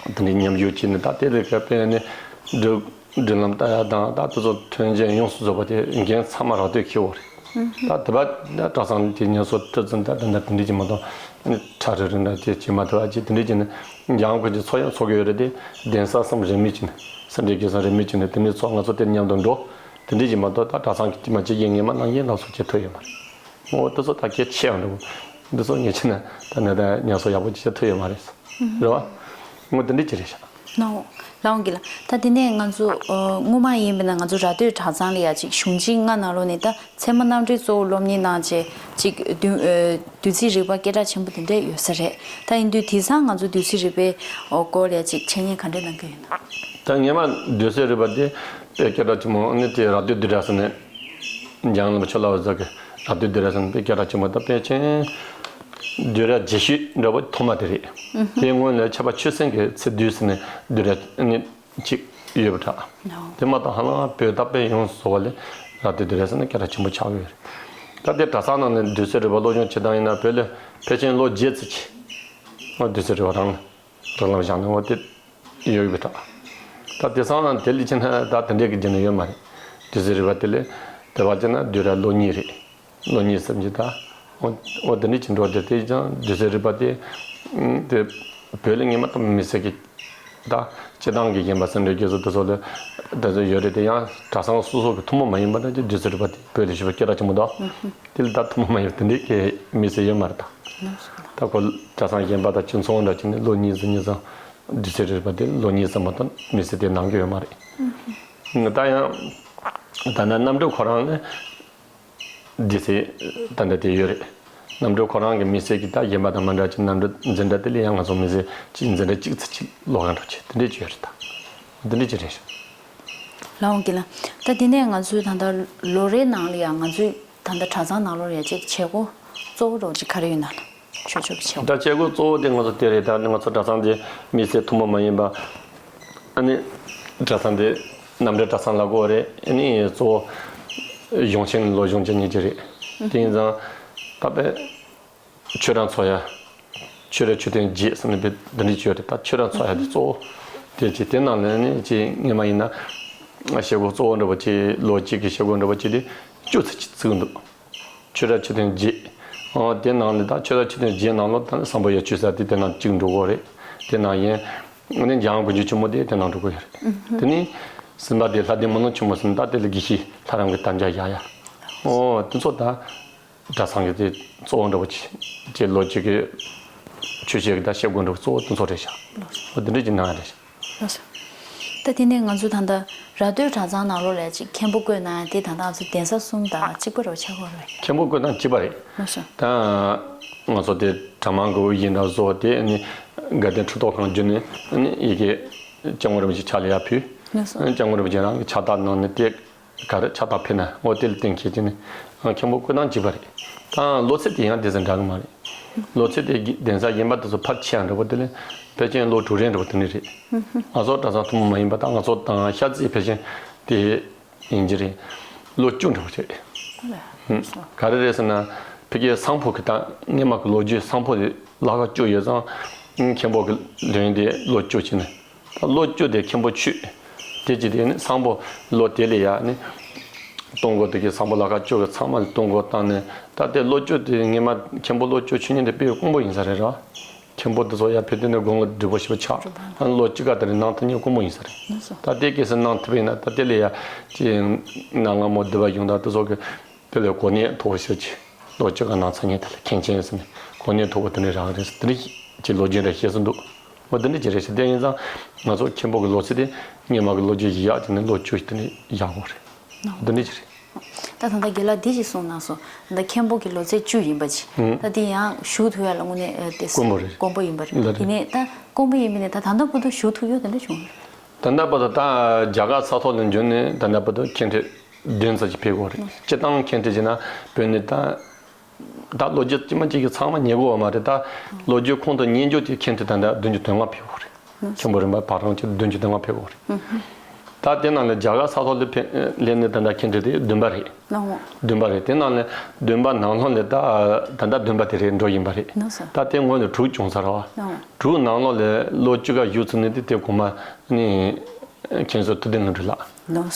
དེ་འདྲའི་མཉམ་ཞུགས་བྱས་ནས་ད་དེ་ལས་ཀ་དཔེ་ནི་སྒྲིག་སྒྲིག་ལམ་ལྟ་ཡ་དང་ད་དེ་ཚོ་མཐུན་རྐྱེན་ཡོངས་སུ་རྫོགས་པ་དེ་འགན་ཚང་མ་ར་སྟོད་འཁྱེར་བ་རེད། ད་དེ་བ་ད་གྲྭ་ཚང་དེ་ཉམས་གསོ་ཐུབ་ཙམ་ད་ད་ད་དེ་འདྲ་ཅིག་མ་གཏོགས་ཨ་ནི་ཁྲ་རི་རི་འདྲ་ཅིག་བྱེད་མ་ཐུབ་ཨ་ཅིག་དེ་འདྲ་ཅིག་ནི་འཇམ་དབྱངས་དཀོན་མཆོག་ཚོགས་ཡ་ཚོགས་ཀྱི་ཡོད་རེད་དེ། གདན་ས་གསུམ་རིས་མེད་ཅིག་ནི་སེ་འབྲས་དགེ་གསུམ་རིས་མེད་ཅིག་ནི་དེ་འདྲའི་ཚོགས་ང་ཚོ་དེ་མཉམ་དུ་འགྲོ། དེ་འདྲ་ཅིག་མ་གཏོགས་ད་གྲྭ་ཚང་གི་དཀྱིལ་མ་གཅིག་གི་ངས་མ་གནང་ཡིན་ལགས་སོ་བྱེད་ཐུབ་ཡོད་མ་རེད། ངོ་བོ་དེ་ཚོ་ད་གལ་ཆེ་ཡང་འདྲ་བོ། འདི་ཚོ་ངས་བྱས་ན་ད་ནི་ད་ཉམས་གསོ་ཡག་པོ་ཅིག་བྱེད་ཐུབ་ཡོད་མ་རེད། རེད་བ། ངོ་དེ་འདྲ་ཅིག་རེད་ཤག་ལའོ། ལའོ་གི་ལ། ད་དེ་ནས་ང་ཚོ་ཨ་སྔོན་མ་ཡིན་པ་ན་ང་ཚོ་ར་སྟོད་གྲྭ་ཚང་ལ་ཡ་ཅིག་གཞུང་ཆེན་ལྔ་ནང་ལོགས་ནས་ད་ཚད་མ་རྣམ་འགྲེལ་གཙོ་བོ་སློབ་གཉེར་གནང་བྱས་ཅིག་བདུད་ཨ་བདུད་རྩི་རིག་པ་སྐད་གྲགས་ཆེན་པོ་དེ་འདྲ་ཡོད་ས་རེད། ད་ཡིན་དུས་དེང་སང་ང་ཚོ་བདུད་རྩི་རིག་པའི་ཨོ་སྐོར་ལ་ཡ་ཅིག་འཆད་ཉན་ག་འདྲ་གནང་གི་ཡོད་ན། ད་སྔོན་མ་བདུད་རྩི་རིག་པ་དེ་དཔེ་སྐད་གྲགས་ཆེན་པོ་ཨ་ནི་དེ་ར་སྟོད་བདུད་རྩི་ནས། འཇམ་དབྱངས་རིན་པོ་ཆེ་ལ་བ་ཟེར་གི་ར་སྟོད་བདུད་རྩི་ཟེར་ནས་དཔེ་སྐད་གྲགས་ཆེན་པོ་དང་དཔེ་ཆེན། བདུད་རྩི་རྗེས་ཤུལ་འདྲ་པོ་ཐོག་མ་དེ་རེད། དེའི་སྔོན་ལ་ཁྱད་པར་ཆོས་སེང་གི་ཚེ་བདུད་ཟེར་ནས་བདུད་རྩི་ནི་གཅིག་ཡོད་པ་འདྲ། དེ་མ་གཏོགས་ཧ་ལམ་བོད་ད་དཔེ་ཡོངས་སུ་རྫོགས་པ་ལས་ར་སྟོད་བདུད་རྩི་ཟེར་ནས་སྐད་གྲགས་ཆེན་པོ་ཆགས་ཡོད་རེད། ད་དེ་གྲྭ་ཚང་ནང་ནས་བདུད་རྩི་རིག་པ་སློབ་སྦྱོང་བྱེད་སྟངས་ཡིན་ན་བོད་ལ་ཕལ་ཆེར་ལོ་བརྒྱད་ཙམ་གྱིས་བདུད་རྩི་རིག་པ་རང་ལ་རག་ལམ་བཞག་ནས་འོ་དེ་ཡོད་པའི་གྲས། ད་དེང་སང་ལ་དེ་ལས་ཕྱིན་ན་ད་དེ་འདྲའི་གི་རྒྱུ་ནི་ཡོད་མ་རེད། བདུད་རྩི་རིག་པ་དེ་ལས་དེ་བ་ཅན་ན་བདུད་རྩི་ལོ་གཉིས་རེད། བློ་གཉིས་སམ་གྱི་ད། འོ་འོ་དེ་འདྲ་ཅིག་འགྲོ་དེ་དེ་ཀྱང་རྗེས་སུ་རིག་པ་དེ། དེ་བོད་ལ་ངེས་མ་ཐོབ་མི་སྲིད་ཀྱི། ད་སྤྱི་བཏང་གི་ཡིན་པ་སེམས་ཁྲལ་རྒྱུ་སོ་དེ་ཚོ་ལ་དེ་ཚོ་ཡོད་རེད། དེ་ཡང་གྲྭ་ཚང་སོ་སོ་གི་ཐུན་མོང་མ་ཡིན་པ་འདྲ་ཅིག་རྗེས་སུ་རིག་པ་དེ་བོད་ལ་ཞུ་བ་སྐད་གྲགས་ཆེན་པོ་འདུག་དེ་ལ་ད་ཐུན་མོང་མ་ཡིན་པ་དེ་འདྲའི་གི་མི་སྲིད་ཡོད་མ་རེད་ད། ད་ཁོ་གྲྭ་ཚང་གཞན་པ་དང་ཅིག་མཚུངས་འདྲ་ཅིག་ནི་ལོ་གཉིས་ཙམ་གཉིས་ཙམ་རྗེས་སུ་རིག་པ་དེ་ལོ་གཉིས་ཙམ་མ་གཏོགས་མི་སྲིད་དེ་གནང་གི་ཡོད་མ་རེད། ད་ཡང་ད་ནི་རྣམ་གྲོལ་ཁོ་རང་ནི། འདི་ཚེ་ད་ལྟ་དེ་ཡོད་རེད། རྣམ་གྲོལ་ཁོ་རང་གི་མི་ཚེ་གི་ད་གཞན་པ་དང་མི་འདྲ་ཅིག་རྣམ་གྲོལ་འཛིན་གྲྭ་དེ་ལས་ཡང་ང་ཚོ་མི་ཚེ་གཅིག་འཛིན་གྲྭ་གཅིག་ཙམ་ཅིག་ལོག་ག་འགྲོ་ཆེད་དེ་འདྲས་ཅིག་ཡོད་རེད་ད། འདི་འདྲས་ཅིག་རེད་ཤག་ལགས་འོང་གི་ལ། ད་དེ་ནས་ང་ཚོའི་ད་ལྟ་ལོ་རེའི་ནང་ལ་ཡང་ང་ཚོའི་ད་ལྟ་གྲྭ་ཚང་ནང་ལོགས་ལ་ཡང་ཅིག་བྱེད་སྒོ་གཙོ་བོ་རོགས་ཅིག་ག་རེ་ཡོད་ན་ལ། ཆོས་ཕྱོགས་ཀྱི་བྱེད་སྒོ། ད་བྱེད་སྒོ་གཙོ་བོ་དེ་ང་ཚོ་དེ་རེད། ད་ང་ཚོ་གྲྭ་ཚང་དེ་མི་ཚེ་ཐུན་མོང་མ་ཡིན་པ། ཨ་ནི་གྲྭ་ཚང་དེ་རྣམ་འདྲེན་གྲྭ་ཚང་ལ་གོ་རེད། ཨ་ནི་གཙོ་བོ་གཞུང་ཆེན་ལོ་གཞུང་ཆེན་གཉིས་ཀྱི་རེད། དེ་ཡིན་ཙང་ད་དཔེ་ཆོས་ར་འཚོགས་ཡ། ཆོས་ར་ཆོས་ཐུན་བརྒྱད་ཟེར་ནས་དཔེ་འདི་འདྲ་ཅིག་ཡོད་རེད། ད་ཆོས་ར་འཚོགས་ཡ་དེ་གཙོ་བོ་དེ་ཅིག་དེ་ནང་ལ་ནི་ཅིག་སྔོན་མ་ཡིན་ན་བྱེད་སྒོ་གཙོ་བོ་འདྲ་པོ་ཅིག་ལོ་གཅིག་གི་བྱེད་སྒོ་འདྲ་པོ་ཅིག་དེ་བཅུ་ཙམ་ཅིག་བརྩི་གི་འདུག་ཆོས་ར་ཆོས་ཐུན་བརྒྱད། ཨོ་དེ་ནང་ལ་ད་ཆོས་ར་ཆོས་ཐུན་བརྒྱད་ནང་ལོ་ད་བསམ་པ་ཡ་ཆོས་ས་དེ་དེ་ནང་གཅིག་འགྲོ་གི་རེད། དེ་ནང་ཡིན། ཨ་ནི་འཇམ་དབྱངས་དཀོན་མཆོག་ཆེན་མོ་དེ་དེ་ནང་འགྲོ་གི་ཡོད་རེད། དེ་ནི་སེམས་པ་དེ་ལྷ་ལྡན་མི་ནོར་ཆེན་མོ་ཟེར་ན་ད་དེ་ལ་དགེ་བཤེས་ལྷ་རམས་ཀྱི་དམ་བཅའ་བཞག་ཡ། ཨོ་དེ་ཚོ་ད་གྲྭ་ཚང་གི་དེ་གཙོ་བོ་འདྲ་པོ་ཅིག་ཅེས་ལོ་གཅིག་གི་ཆོས་བཤད་ཀྱི་ད་བཤད་སྒོ་འདྲ་པོ་གཙོ་བོ་དེ་ཚོ་རེད་ཤག་ཨོ་དེ་འདྲ་ཅིག་གནང་ཡ་རེད་ཤག་ལགས་སོ། ད་དེ་ནས་ང་ཚོ་ད་ལྟ་ར་སྟོད་གྲྭ་ཚང་ནང་ལོགས་ལ་ཅིག་མཁན་པོ་བསྐོས་གནང་ཡ་དེ་ད་ལྟ་ང་ཚོ་གདན་ས་གསུམ་དང་གཅིག་པ་རུ་ཆགས་ཀྱི་ཡོད་རེད། མཁན་པོ་བསྐོས་གནང་གཅིག་པ་རེད། ལགས་སོ། ད་ང་ཚོ་དེ་གྲྭ་མང་གི་དབུ་བཞུགས་འདྲ་བཟོ་དེ་ནི་དགའ་ལྡན་ཁྲི་ཐོག་ཁང་བརྒྱུད་ནས་ནི་ཡི་གེ་སྐྱབས་མགོན་རིན་པོ་ཆེ་ཕྱག་ལ་ཡར་ཕུལ། ལགས་སོ། སྐྱབས་མགོན་རིན་པོ་ཆེ་རང་གི་ཕྱག་རྟགས་གནང་ནས་དེ། ག་རེ་ཕྱག་རྟགས་ཕུལ་ན་འོ་དེ་ལ་གཏན་འཁེལ་གྱི་ནི་མཁན་པོ་བསྐོས་གནང་བྱས་པ་རེད། ད་ལོ་ཚད་དེ་ཡང་དེ་ཚོ་འདྲ་གི་མ་རེད། ལོ་ཚད་དེ་གདན་ས་གཞན་པ་དེ་ཚོ་ཕལ་ཆེ་ཡང་འདྲ་པོ་དེ་ལས་ཕལ་ཆེར་ལོ་དྲུག་རེ་འདྲ་པོ་དེ་འདྲ་རེད། ང་ཚོ་གྲྭ་ཚང་ཐུན་མོང་མ་ཡིན་པ་དང་ང་ཚོ་དང་ཤར་རྩེ་ཕལ་ཆེར་དེ་ཡིན་གྱི་རེད། ལོ་བཅུ་འདྲ་པོ་རེད། ག་རེ་རེད་ཟེར་ན་ཕ་གིའི་སང་ཕོད་ཀྱི་ད་སྔོན་མ་གི་ལོ་རྒྱུས་སང་ཕོད་དེ་ལྷག་དཀར་བཅུ་ཡོད་ཙང་མཁན་པོ་གི་ལོན་དེ་ལོ་བཅུ་བྱས་ནས། ད་ལོ་བཅུ་དེ་མཁན་པོ་ཆོས། དེ་ཅི་སྟེ་ནི་སང་ཕོད་ལོ་དེ་ལས་ཡ་ནི། གཏོང་སྒོ་དེ་གའི་སང་ཕོད་ལ་ཁ་བཅུ་གི་ཚང་མ་ལ་གཏོང་སྒོ་བཏང་ནས་ད་ལྟའི་ལོ་བཅུ་དེ་ངེས་མ་མཁན་པོ་ལོ་བཅུ་ཆོས་ཉིད་དེ་དཔེ་དཀོན་པོ་ཡིན་ས་རེད་ར། མཁན་པོ་དེ་ཚོ་ཡ་ཕེབས་དུས་ནས་དགུང་ལོ་བགྲེས་པོ་ཞེ་པོ་ཆགས། ད་ལོ་གཅིག་ག་དེ་རིང་གནང་ཐུབ་མཁན་དཀོན་པོ་ཡིན་ས་རེད། ད་ལྟའི་གལ་སྲིད་གནང་ཐུབ་པ་ཡིན་ན་ད་དེ་ལས་ཡ་ཅི་ན་ང་མོ་འདི་བ་ཡོང་ད་དེ་ཚོ་གི་དེ་ལས་གོ་གནས་མཐོ་བོ་ཞིག་ཅིག་ལོ་གཅིག་ག་ནང་ཚང་ཉིད་དེ་ལ་མཁན་ཆེན་ཟེར་ནས་གོ་གནས་མཐོ་བོ་དེ་འདྲ་རག་རེད་ཟེར་དེ་འདྲ་ཅིག་ལོ་རྒྱུས་འདྲ་བཤད་སྲོལ་འདུག་འོ་དེ་འདྲ་ཅིག་རེད་ཟེར། དེ་ཡིན་ཙང་ང་ཚོ་མཁན་པོ་གི་ལོ་ཚད་དེ་སྔོན་མ་གི་ལོ་རྒྱུས་ཡག་ཅིག་ནས་ལོ་བཅུ་ཞིག་དེ་འདྲ་ཡག་གོ་རེད། འོ་དེ་འདྲ་ཅིག་རེད། ད་ད་ལྟ་རྒན་ལགས་འདི་ཞིག་གསུངས་གནང་སོང་། ད་ལྟ་མཁན་པོ་གི་ལོ་ཚད་བཅུ་ཡིན་པ་ཅིག་ད་དེ་ཡང་བཞུགས་ཐུབ་ཡ་ལ་དངོས་གནས་དེ་དཀོན་པོ་རེད། དཀོན་པོ་ཡིན་པ་རེད། ཡིན་ནའི་ད་དཀོན་པོ་ཡིན་པ་ནས་ད་ད་ལྟ་བར་དུ་བཞུགས་ཐུབ་ཡོད་དེ་འདྲ་བྱུང་རེད། ད་ལྟ་བར་དུ་ད་རྒྱ་གར་ས་ཐོག་ལ་འབྱོར་ནས་ད་ལྟ་བར་དུ་མཁན་ཁྲི་བདུན་ཙམ་ཞིག་ཕེབས་ཡོད་རེད། སྤྱིར་བཏང་མཁན་ཁྲི་ཟེར་ན་བོད་ནས་ད་ད་ལོ་རྒྱུས་ཅི་མ་ཅིག་གི་ཚང་མ་ཉན་གོ་བ་མ་རེད། ད་ལོ་རྒྱུས་ཁོང་དུ་ཉན་རྒྱུ་དེ་མཁན་ཁྲི་ད་ལྟ་བདུན་ཅུ་དོན་ལྔ་ཕེབས་ཡོད་རེད། མཁན་པོ་རིམ་པ་བར་རང་ཅིག་བདུན་ཅུ་དོན་ལྔ་ཕེབས་ཡོད་རེད། ད་དེ་ནང་ལས་རྒྱ་གར་ས་ཐོག་ལ་ཕེབས་སླེབས་ནས་ད་ལྟ་མཁན་ཁྲི་དེ་བདུན་པ་རེད། བདུན་པ་རེད། དེ་ནང་ལས་བདུན་པ་ནང་ལོགས་ལས་ད་ད་ལྟ་བདུན་པ་དེ་རེད་འགྲོ་ཡིན་པ་རེད། ད་དེ་སྔོན་ལ་དྲུག་བྱུང་ཚར་བ། དྲུག་ནང་ལོགས་ལས་ལོ་བཅུ་ག་བཞུགས་ཚུལ་ནི་དེ་དེ་གོང་མ་ནི་མཁན་ཟུར་ཐུབ་བསྟན་ལྷུན་གྲུབ་ལགས།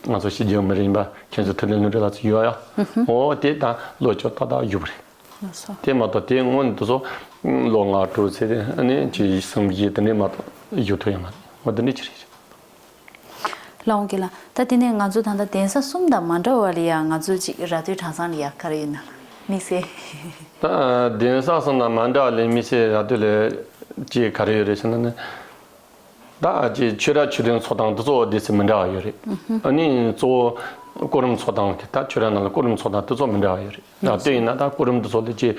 ང་ཚོ་ཕྱི་རྒྱལ་མི་རིགས་ཡིན་པ་མཁན་ཟུར་ཐུབ་བསྟན་ལྷུན་གྲུབ་ལགས་ཚོ་ཡོད་ཡ། འོ་དེ་ད་ལོ་བཅུ་ཏག་ཏག་བཞུགས་པ་རེད། དེ་མ་གཏོགས་དེ་སྔོན་དུ་སོ་ལོ་ལྔ་དྲུག་ཚེ་ནི་ཅི་སུམ་བཞི་དེ་ནས་མ་གཏོགས་བཞུགས་ཐུབ་ཡ་མ་རེད། འོ་དེ་འདྲ་ཅི་རེད། ལགས་འོང་གི་ལགས། ད་དེ་ནས་ང་ཚོ་ད་ལྟ་གདན་ས་གསུམ་དང་མ་འདྲ་བ་ལ་ཡ་ང་ཚོ་ཅིག་ར་སྟོད་གྲྭ་ཚང་ལ་ཡ་ག་རེ་ཡོད་ན་དམིགས་བསལ། ད་གདན་ས་གསུམ་དང་མ་འདྲ་བ་ལ་དམིགས་བསལ་ར་སྟོད་ལ་ཅིག་ག་རེ་ཡོད་རེད་ཟེར་ན་ནི། ད་ཅིག་ཆོས་ར་ཆོས་ཐུན་ཚོགས་སྟངས་དེ་ཚོ་སྡེ་ཚན་མི་འདྲ་བ་ཡོད་རེད། ཨ་ནི་གཙོ་བོ་སྐུ་རིམ་ཚོགས་སྟངས་ཀྱི་ད་ཆོས་ར་ནང་ལ་སྐུ་རིམ་ཚོགས་སྟངས་དེ་ཚོ་མི་འདྲ་བ་ཡོད་རེད། ད་ལྟོས་ཡིན་ན་ད་སྐུ་རིམ་དེ་ཚོ་ལ་ཅིག་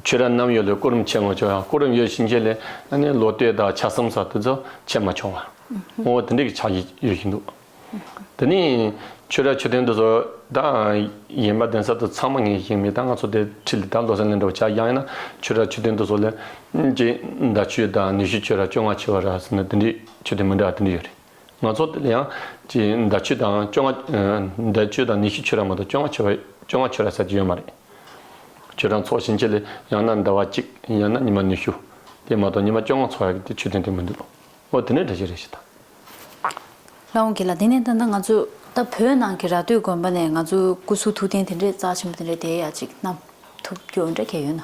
ཆོས་ར་ནམ་ཡོད་ལ་སྐུ་རིམ་ཆད་མ་ཆོག་ཡང་སྐུ་རིམ་ཡོད་ཕྱིན་ཆད་ལ་ཨ་ནི་ལོ་སྟོད་དང་ཆ་གསུམ་ས་དེ་ཚོ་ཆད་མ་ཆོག་པ། འོ་དེ་འདྲ་གི་ཆ་ཡོད་བཞིན་འདུག་དེ་ནས་ཆོས་ར་ཆོས་ཐུན་དེ་ཚོ་ད་ཡིན་པ་གདན་ས་དེ་ཚང་མ་ངས་ཤེས་མེད། ད་ང་ཚོ་དེ་ཁྲིད་ལ་ད་ལོ་གསར་ལེན་འགྲོ་བྱ་ཡང་ཡིན་ན་ཆོས་ར་ཆོས་ཐུན་དེ་ཚོ་ལ་ཅིག་ཟླ་མཆོད་དང་ནུས་ཤུགས་ཆོས་ར་བཅོ་ལྔ་ཆེ་བ་ར་ཟེར་ན་དེ་འདྲའི་ཆོས་ཐུན་མི་འདྲ་བ་དེ་འདྲ་ཡོད་རེད། ང་ཚོ་དེ་ལ་ཡང་ཅིག་ཟླ་མཆོད་དང་བཅོ་ལྔ་ཟླ་མཆོད་དང་ནུས་ཤུགས་ཆོས་ར་མ་གཏོགས་བཅོ་ལྔ་ཆེ་བ་བཅོ་ལྔ་ཆོས་ར་ཟེར་གྱི་ཡོད་མ་རེད། ཆོས་ར་ཚོགས་ཕྱིན་ཆད་ལ་ཡང་ན་ཟླ་བ་གཅིག་ཡང་ན་ཉི་མ་ནུས་ཤུགས་དེ་མ་གཏོགས་ཉི་མ་བཅོ་ལྔ་ཚོགས་ཡག་གི་དེ་ཆོས་ཐུན་དེ་མི་འདུག་འོ་དེ་ནས་འདྲ་ཞིག་རེད་ཞེས་དང་། ལགས་འོང་གི་ལགས། དེ་ནས་ད་ལྟ་ང་ཚོ་ ད་བོད་ནང་གི་ར་སྟོད་དགོན་པ་ནས་ང་ཚོ་སྐུ་གཟུགས་ཐུགས་རྟེན་དེ་འདྲའི་རྩ་ཆེན་པོ་དེ་འདྲའི་དེ་ཡ་ཅིག་བསྣམས་ཐུབ་རྒྱུ་འདྲ་གལ་ཡོད་ན།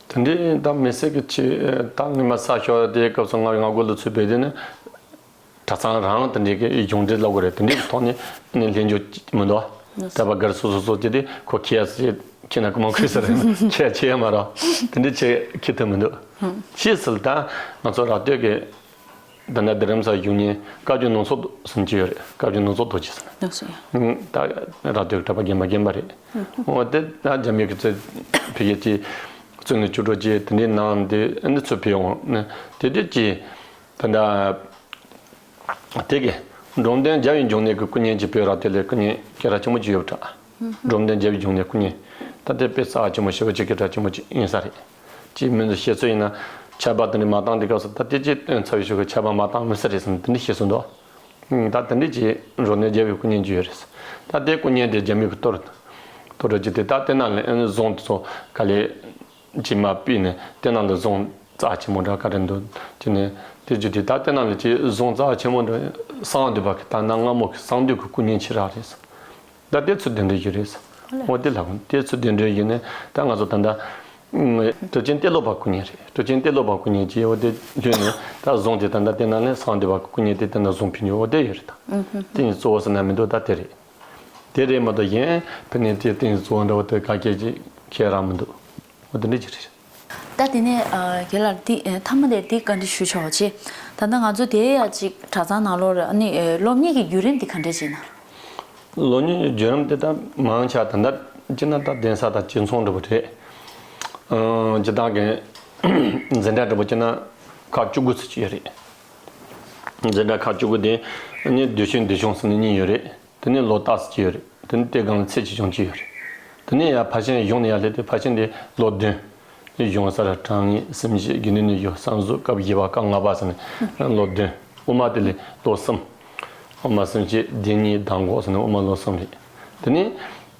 དེ་འདྲའི་ད་མི་སེར་གྱི་ཆེད་ད་ངས་མ་ས་ཤོར་དེའི་སྐབས་སུ་ང་ང་གོ་ལ་ཚུད་པའི་དེ་ནི་གྲྭ་ཚང་རང་དེ་འདྲའི་གི་སྦྱོང་འབྲེལ་ལབ་དགོས་རེད། དེ་འདྲའི་གི་ཐོག་ནས་ནས་ལྷན་འཇོག་མི་འདུག་དད་པ་གར་སོ་སོ་སོ་ཅི་དེ་ཁོ་ཁྱེད་ཅི་ཁྱེད་ན་ཀི་མང་ཁུལ་ཟེར་རེད་ན་ཁྱེད་ཆེ་ཡ་མ་ར་དེ་འདྲའི་ཆེ་ཁྱེད་ཐུབ་མི་འདུག་ཤེས་ཚུལ་ད་ང་ཚོ་ར་སྟོད་ཀྱི། ད་ལྟ་རྡ་རམ་ས་ལ་བཞུགས་མཁན་བཀའ་བརྒྱུད་ནོར་ཚོགས་ཟེར་གྱི་ཡོད་རེད། བཀའ་བརྒྱུད་ནོར་ཚོགས་རྡོ་རྗེ་ཟེར་ནས། ནོར་ཚོགས་ཡ། ད་ར་སྟོད་གྲྭ་པ་རྒན་པ་རྒན་པ་རེད། འོ་དེ་ད་རྒྱ་མི་གི་ཚོས་ཕ་གི་ཅིག་བཙོན་ལ་བཅུག་འགྲོ་ཅིག་དེ་འདྲའི་ནང་དེ་ཨ་ནི་ཚུར་ཕེབས་འོང་ནས་དེ་དུས་ཀྱི་ད་ལྟ་དེ་གི་འབྲོམ་སྟོན་རྒྱལ་བའི་འབྱུང་གནས་ཀྱི་སྐུ་བརྙན་ཅིག་བོད་ར་སྟོད་ལ་སྐུ་བརྙན་སྐད་གྲགས་ཆེན་པོ་ཅིག་ཡོད་པ་འདྲ། འབྲོམ་སྟོན་རྒྱལ་བའི་འབྱུང་གནས་སྐུ་བརྙན་ད་དེ་དཔེ་རྩ་ཆེན་པོ་ཞེ་པོ་ཅིག་སྐད་གྲགས་ཆེན་པོ་ཅིག་ཡིན་ས་རེད། ཅིག་མི་ཚོ་བཤད་ཚོད་ཡིན་ན་ཆར་པ་དེ་འདྲ་མ་བཏང་དུས་སྐབས་སུ་ད་དེ་ཅིག་སྟོན་ཚར་བའི་ཤུགས་ཀྱིས་ཆར་པ་མ་བཏང་མི་ས་རེད་ཟེར་ནས་དེ་འདྲ་བཤད་སོང་འདུག་ད་དེ་འདྲ་ཅིག་འབྲོམ་སྟོན་རྒྱལ་བའི་སྐུ་བརྙན་ཅིག་ཡོད་རེད། ད་དེ་སྐུ་བརྙན་དེ་རྒྱ་མི་གིས་གཏོར་གཏོར་ར་ཅིག་དེ་ད་དེ་ནང་ལ་ཨ་ནི་བཟང་དེ་ཚོ་ག་ལེ་ཅིག་མ་ཕུད་ནས་དེ་ནང་ལ་བཟང་རྩ་ཆེན་པོ་འདྲ་ག་རེ་འདུག་ཅིག་ནས་དེ་ཅིག་དེ་ད་དེ་ནང་ལ་ཅིག་བཟང་རྩ་ཆེན་པོ་འདྲ་གསང་འདུས་པ་གི་ད་ན་སྔ་མོ་གི་གསང་འདུས་ཀྱི་སྐུ་བརྙན་ཆེ་ར་རེད། ད་དེ་ཚུར་གདན་འདྲེན་ཞུས་རེད། འོ་དེ་ལ་དེ་ཚུར་གདན་འདྲེན་ཞུས་ནས་ད་ང་ཚོ་ད་ལྟ་ཨུམ་གྲུབ་ཆེན་ཏེ་ལོ་པ་སྐུ་བརྙན་རེད། གྲུབ་ཆེན་ཏེ་ལོ་པ་སྐུ་བརྙན་གྱིས་འོ་དེ་ལྷོད་ནས་ད་བཟུང་དེ་ད་ལྟ་དེ་ནང་ནས་གསང་འདུས་པ་སྐུ་བརྙན་དེ་དེ་ན་བཟུང་ཕུལ་ནས་འོ་དེ་ཡོད་རེད་ད། དེ་ནི་གཙོ་བོ་ཟེར་ན་མི་འདུག་ད་དེ་རེད། དེ་རེད་མ་གཏོགས་གཞན་ཕ་ནས་དེ་དེ་ནི་གཙོ་བོ་འདྲ་བོ་དེ་ག་གེ་ཅིག་ཁྱེད་རང་མི་འདུག་འོ་དེ་འདྲ་ཅིག་རེད། ད་དེ་ནས་ཨ་རྒན་ལགས་འདི་ཨ་མཐའ་མ་དེ་འདི་བཀའ་འདྲི་ཞུ་ཆོག་ཅེས། ད་ལྟ་ང་ཚོ་དེ་ཡ་ཅིག་གྲྭ་ཚང་ནང་ལོགས་རེད། ཨ་ནི་ཨ་སློབ་གཉེར་གྱི་བརྒྱུད་རིམ་འདི་ག་འདྲས་ཅིག་ཡིན་ན། སློབ་གཉེར་གྱི་བརྒྱུད་རིམ་དེ་ད་མང་ཆེ་ད་ལྟ་ཅི་ན་ད་གདན་ས་དང་སྤྱི་ཚོགས་འདྲ་པོ་རེད། ཨང་སྤྱི་བཏང་གི་འཛིན་གྲྭ་འདྲ་པོ་ཅི་ན་ཁག་བཅུ་དགུ་ཙམ་ཅིག་ཡོད་རེད། འཛིན་གྲྭ་ཁག་བཅུ་དགུ་དེ་ནི་དུས་ཆེན་དུས་ཆུང་ཟེར་ནས་གཉིས་ཡོད་རེད། དེ་ནས་ལོ་རྟགས་ཅིག་ཡོད་རེད། དེ་ནས་དེ་སྒང་ལ་ཚེས་ཆེ་ཆུང་ཅིག་ཡོད་རེད། དེ་ནས་ཡང་ཕལ་ཆེར་གཞུང་ནས་ཡར་སླེབས་ཏེ་ཕལ་ཆེར་འདི་ལོ་བདུན། གཞུང་གསར་དྲང་ངེས་སེམས་བསྐྱེད་དགེ་འདུན་ནས་ཡོད་བསམ་གཟུགས་སྐབས་བཞི་པ་སྐབས་ལྔ་པ་ཟེར་ནས་ལོ་བདུན། དབུ་མ་དེ་ལས་ལོ་གསུམ། དབུ་མ་སེམས་བསྐྱེད་བདེན་གཉིས་གདམས་ངག་ཟེར་ནས་དབུ་མ་ལོ་གསུམ་རེད། དེ་ནས་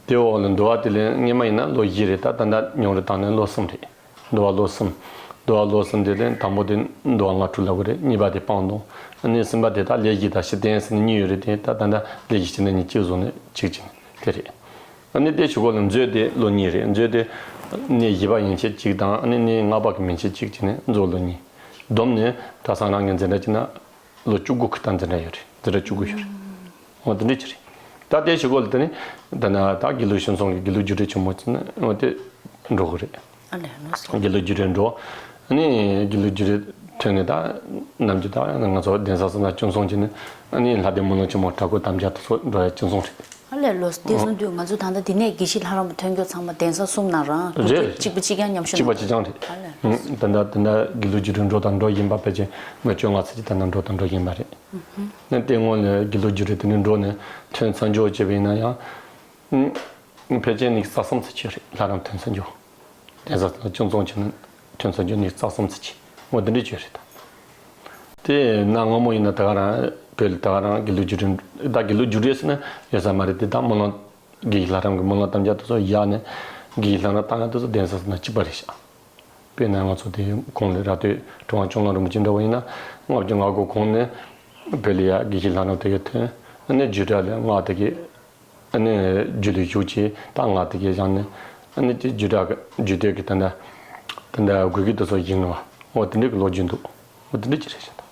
དེ་འོག་ལ་འདུལ་བ་དེ་ལས་སྔོན་མ་ཡིན་ན་ལོ་བཞི་རེད། ད་ད་ལྟ་ཉུང་རུ་བཏང་ནས་ལོ་གསུམ་རེད། འདུལ་བ་ལོ་གསུམ། འདུལ་བ་ལོ་གསུམ་དེ་ལས་དང་པོ་དེ་འདུལ་བ་ལྔ་དྲུག་ལབ་དགོས་རེད། གཉིས་པ་དེ་སྤང་ལྟུང་། ཨ་ནི་གསུམ་པ་དེ་ད་ལས་བཞི་དང་ཕྱི་བདེན་ཟེར་ནས་གཉིས་ཡོད་རེད་དེ། ད་ད་ལྟ་ལས་བཞི་ཕྱི་ནས་གཉིས་གཅིག་བཟུང་ནས་གཅིག་བྱས་ནས་དེ་རེད། ཨ་ནི་དེ་གཞུག་གུ་ལ་མཛོད་དེ་ལོ་གཉིས་རེད། མཛོད་དེ་གནས་བཞི་པ་ཡན་ཆད་གཅིག་དང་ཨ་ནི་གནས་ལྔ་པ་གི་མན་ཆད་གཅིག་བྱས་ནས་མཛོད་ལོ་གཉིས། སྡོམ་ནི་གྲྭ་ཚང་རང་གི་འཛིན་གྲྭ་བྱས་ན། ལོ་བཅུ་དགུ་གི་ད་འཛིན་གྲྭ་ཡོད་རེད། འཛིན་གྲྭ་བཅུ་དགུ་ཡོད་རེད། འོ་དེ་འདྲ་ཅིག་རེད། ད་དེ་ཞིག་གོ་ལ་དེ་ནི་ད་ན་ད་དགེ་ལུགས་ཤིང་ཚོང་གི་དགེ་ལུགས་རྒྱུགས་སྤྲོད་ཆེན་མོ་ཅིག་ནི་འོ་དེ་འགྲོ་གི་རེད། ཨ་ལས་ལོ་སོ། དགེ་ལུགས་རྒྱུགས་སྤྲོད་འགྲོ། ཨ་ནི་དགེ་ལུགས་རྒྱུགས་སྤྲོད་ཐོན་ནས་ད་ནམ་རྒྱུན་ད་ང་ཚོ་གདན་ས་སོ་ན་སྐྱོང་སོང་ཅིག་ནི་ཨ་ནི་ལྷ་ལྡན་སྨོན་ལམ་ཆེན་མོ་གྲྭ་སྐོར་དམ་བཅའ་དེ་ཚོ་འགྲོ་ཡ་སྐྱོང་སོང་རེད། ཨ་ལས་ལོ་སོ། དེ་སོང་དུས་ང་ཚོ་ད་ལྟ་འདི་ནས་དགེ་བཤེས་ལྷ་རམས་པ་ཐོན་རྒྱུ་ཚང་མ་གདན་ས་གསུམ་ནང་རང་རེད། གཅིག་པ་གཅིག་རྐྱང་མཉམ་ཞུགས་གཅིག་པ་གཅིག་རྐྱང་རེད། ཨ་ལས་ལོ་སོ། ད་ལྟ་ད་ལྟ་དགེ་ལུགས་རྒྱུགས་སྤྲོད་འགྲོ་དང་འགྲོ་བཞིན་པ་ཕལ་ཆེར་མི་བཅོ་ལྔ་ཙམ་ཅིག་ད་ནང་འགྲོ་དང་འགྲོ་བཞིན་པ་རེད། ནས་དེ་སྔོན་ལ་དགེ་ལུགས་རྒྱུགས་སྤྲོད་དེ་ནས་འགྲོ་ནས་ཐོན་ཚར་འཇོག་བྱས་པ་ཡིན་ན་ཡང་། ཕལ་ཆེར་ནི་རྩ་གསུམ་ཙམ་ཅིག་རེད། ལྷ་རམས་ཐོན་ཚར་འཇོག་གདན་ས་ཁྱུང་ཚང་ཆེན་ཐོན་ཚར་འཇོག་ནི་རྩ་གསུམ་ཙམ་ཅིག་འོ་དེ་འདྲའི་ཅིག་རེད་ད། དེ་ན་སྔ་མོ་ཡིན་ན་ད་ག་རང་བོད་ལ་ད་ག་རང་དགེ་ལུགས་རྒྱུགས་སྤྲོད་ད་དགེ་ལུགས་རྒྱུགས་སྤྲོད་ཟེར་ན་ཡོད་ས་མ་རེད། དེ་ད་སྨོན་ལམ་དགེ་བཤེས་ལྷ་རམས་ཀྱི་སྨོན་ལམ་དམ་བཅའ་དེ་ཚོ་བཞག་ནས་དགེ་བཤེས་ལྷ་རམས་བཏང་ཡ་དེ་ཚོ་གདན་ས་ཟེར་ན་གཅིག་པ་རེད་ཤག་དཔེར་ན་ང་ཚོ་དེ་གོང་ལ་ར་སྟོད་གྲུབ་དབང་སྐྱོང་ལམ་རིན་པོ་ཆེ་འདྲ་བོ་ཡིན་ན་ལྔ་བཅུ་ང་དགུ་གོང་ནས་བོད་ལ་ཡ་དགེ་བཤེས་ལྷ་རམས་དེ་ག་ཐོན། ཨ་ནི་རྒྱུད་གྲྭ་ལ་ང་དེ་ག་ཨ་ནི་རྒྱུད་ལ་ཞུགས་བྱས་ད་ང་དེ་ག་བཞག་ནས་ཨ་ནི་དེ་རྒྱུད་གྲྭ་གི་རྒྱུད་སྡེ་གི་ད་ལྟ་ད་ལྟ་དགོས་ཀྱི་དེ་ཚོ་ཡིན་ནོ། འོ་དེ་འདྲ་གི་ལོ་རྒྱུས་འདུག་འོ་དེ་འདྲ་ཅིག་རེད་ཤག་ད།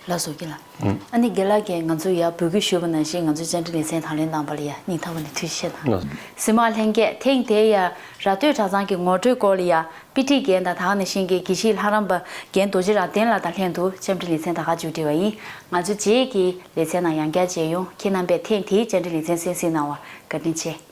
ལགས་སོ་རྒན་ལགས། ཨ་ནི་རྒན་ལགས་ཀྱིས་ང་ཚོ་ཡར་འབོད་སྐུལ་ཞུས་པ་ནང་བཞིན་ང་ཚོའི་བཅར་འདྲི་ལེ་ཚན་དང་ལེན་གནང་བ་ལ་ཡ་སྙིང་ཐག་པ་ནས་ཐུགས་རྗེ་ཆེ་གནང་། ལགས་སོ། གཟིགས་མོ་བ་ལྷན་རྒྱས། ཐེངས་དེའི་ཡ་ར་སྟོད་གྲྭ་ཚང་གི་ངོ་སྤྲོད་སྐོར་ལ་ཡ་པི་ཊི་རྒན་དང་ད་ག་ནང་བཞིན་གྱི་དགེ་བཤེས་ལྷ་རམས་པ་རྒན་རྡོ་རྗེ་རབ་བརྟན་ལགས་དང་ལྷན་དུ་བཅར་འདྲི་ལེ་ཚན་ད་ག་མཇུག་སྒྲིལ་བ་ཡིན། ང་ཚོ་རྗེས་ཀྱི་ལེ་ཚན་ནང་ཡང་བསྐྱར་མཇལ་ཡོང་། ཁྱེད་རྣམ་པས་ཐེངས་དེའི་བཅར་འདྲི་ལེ་ཚན་གསན་གཟིགས་གནང་བར་བཀའ་དྲིན་ཆེ།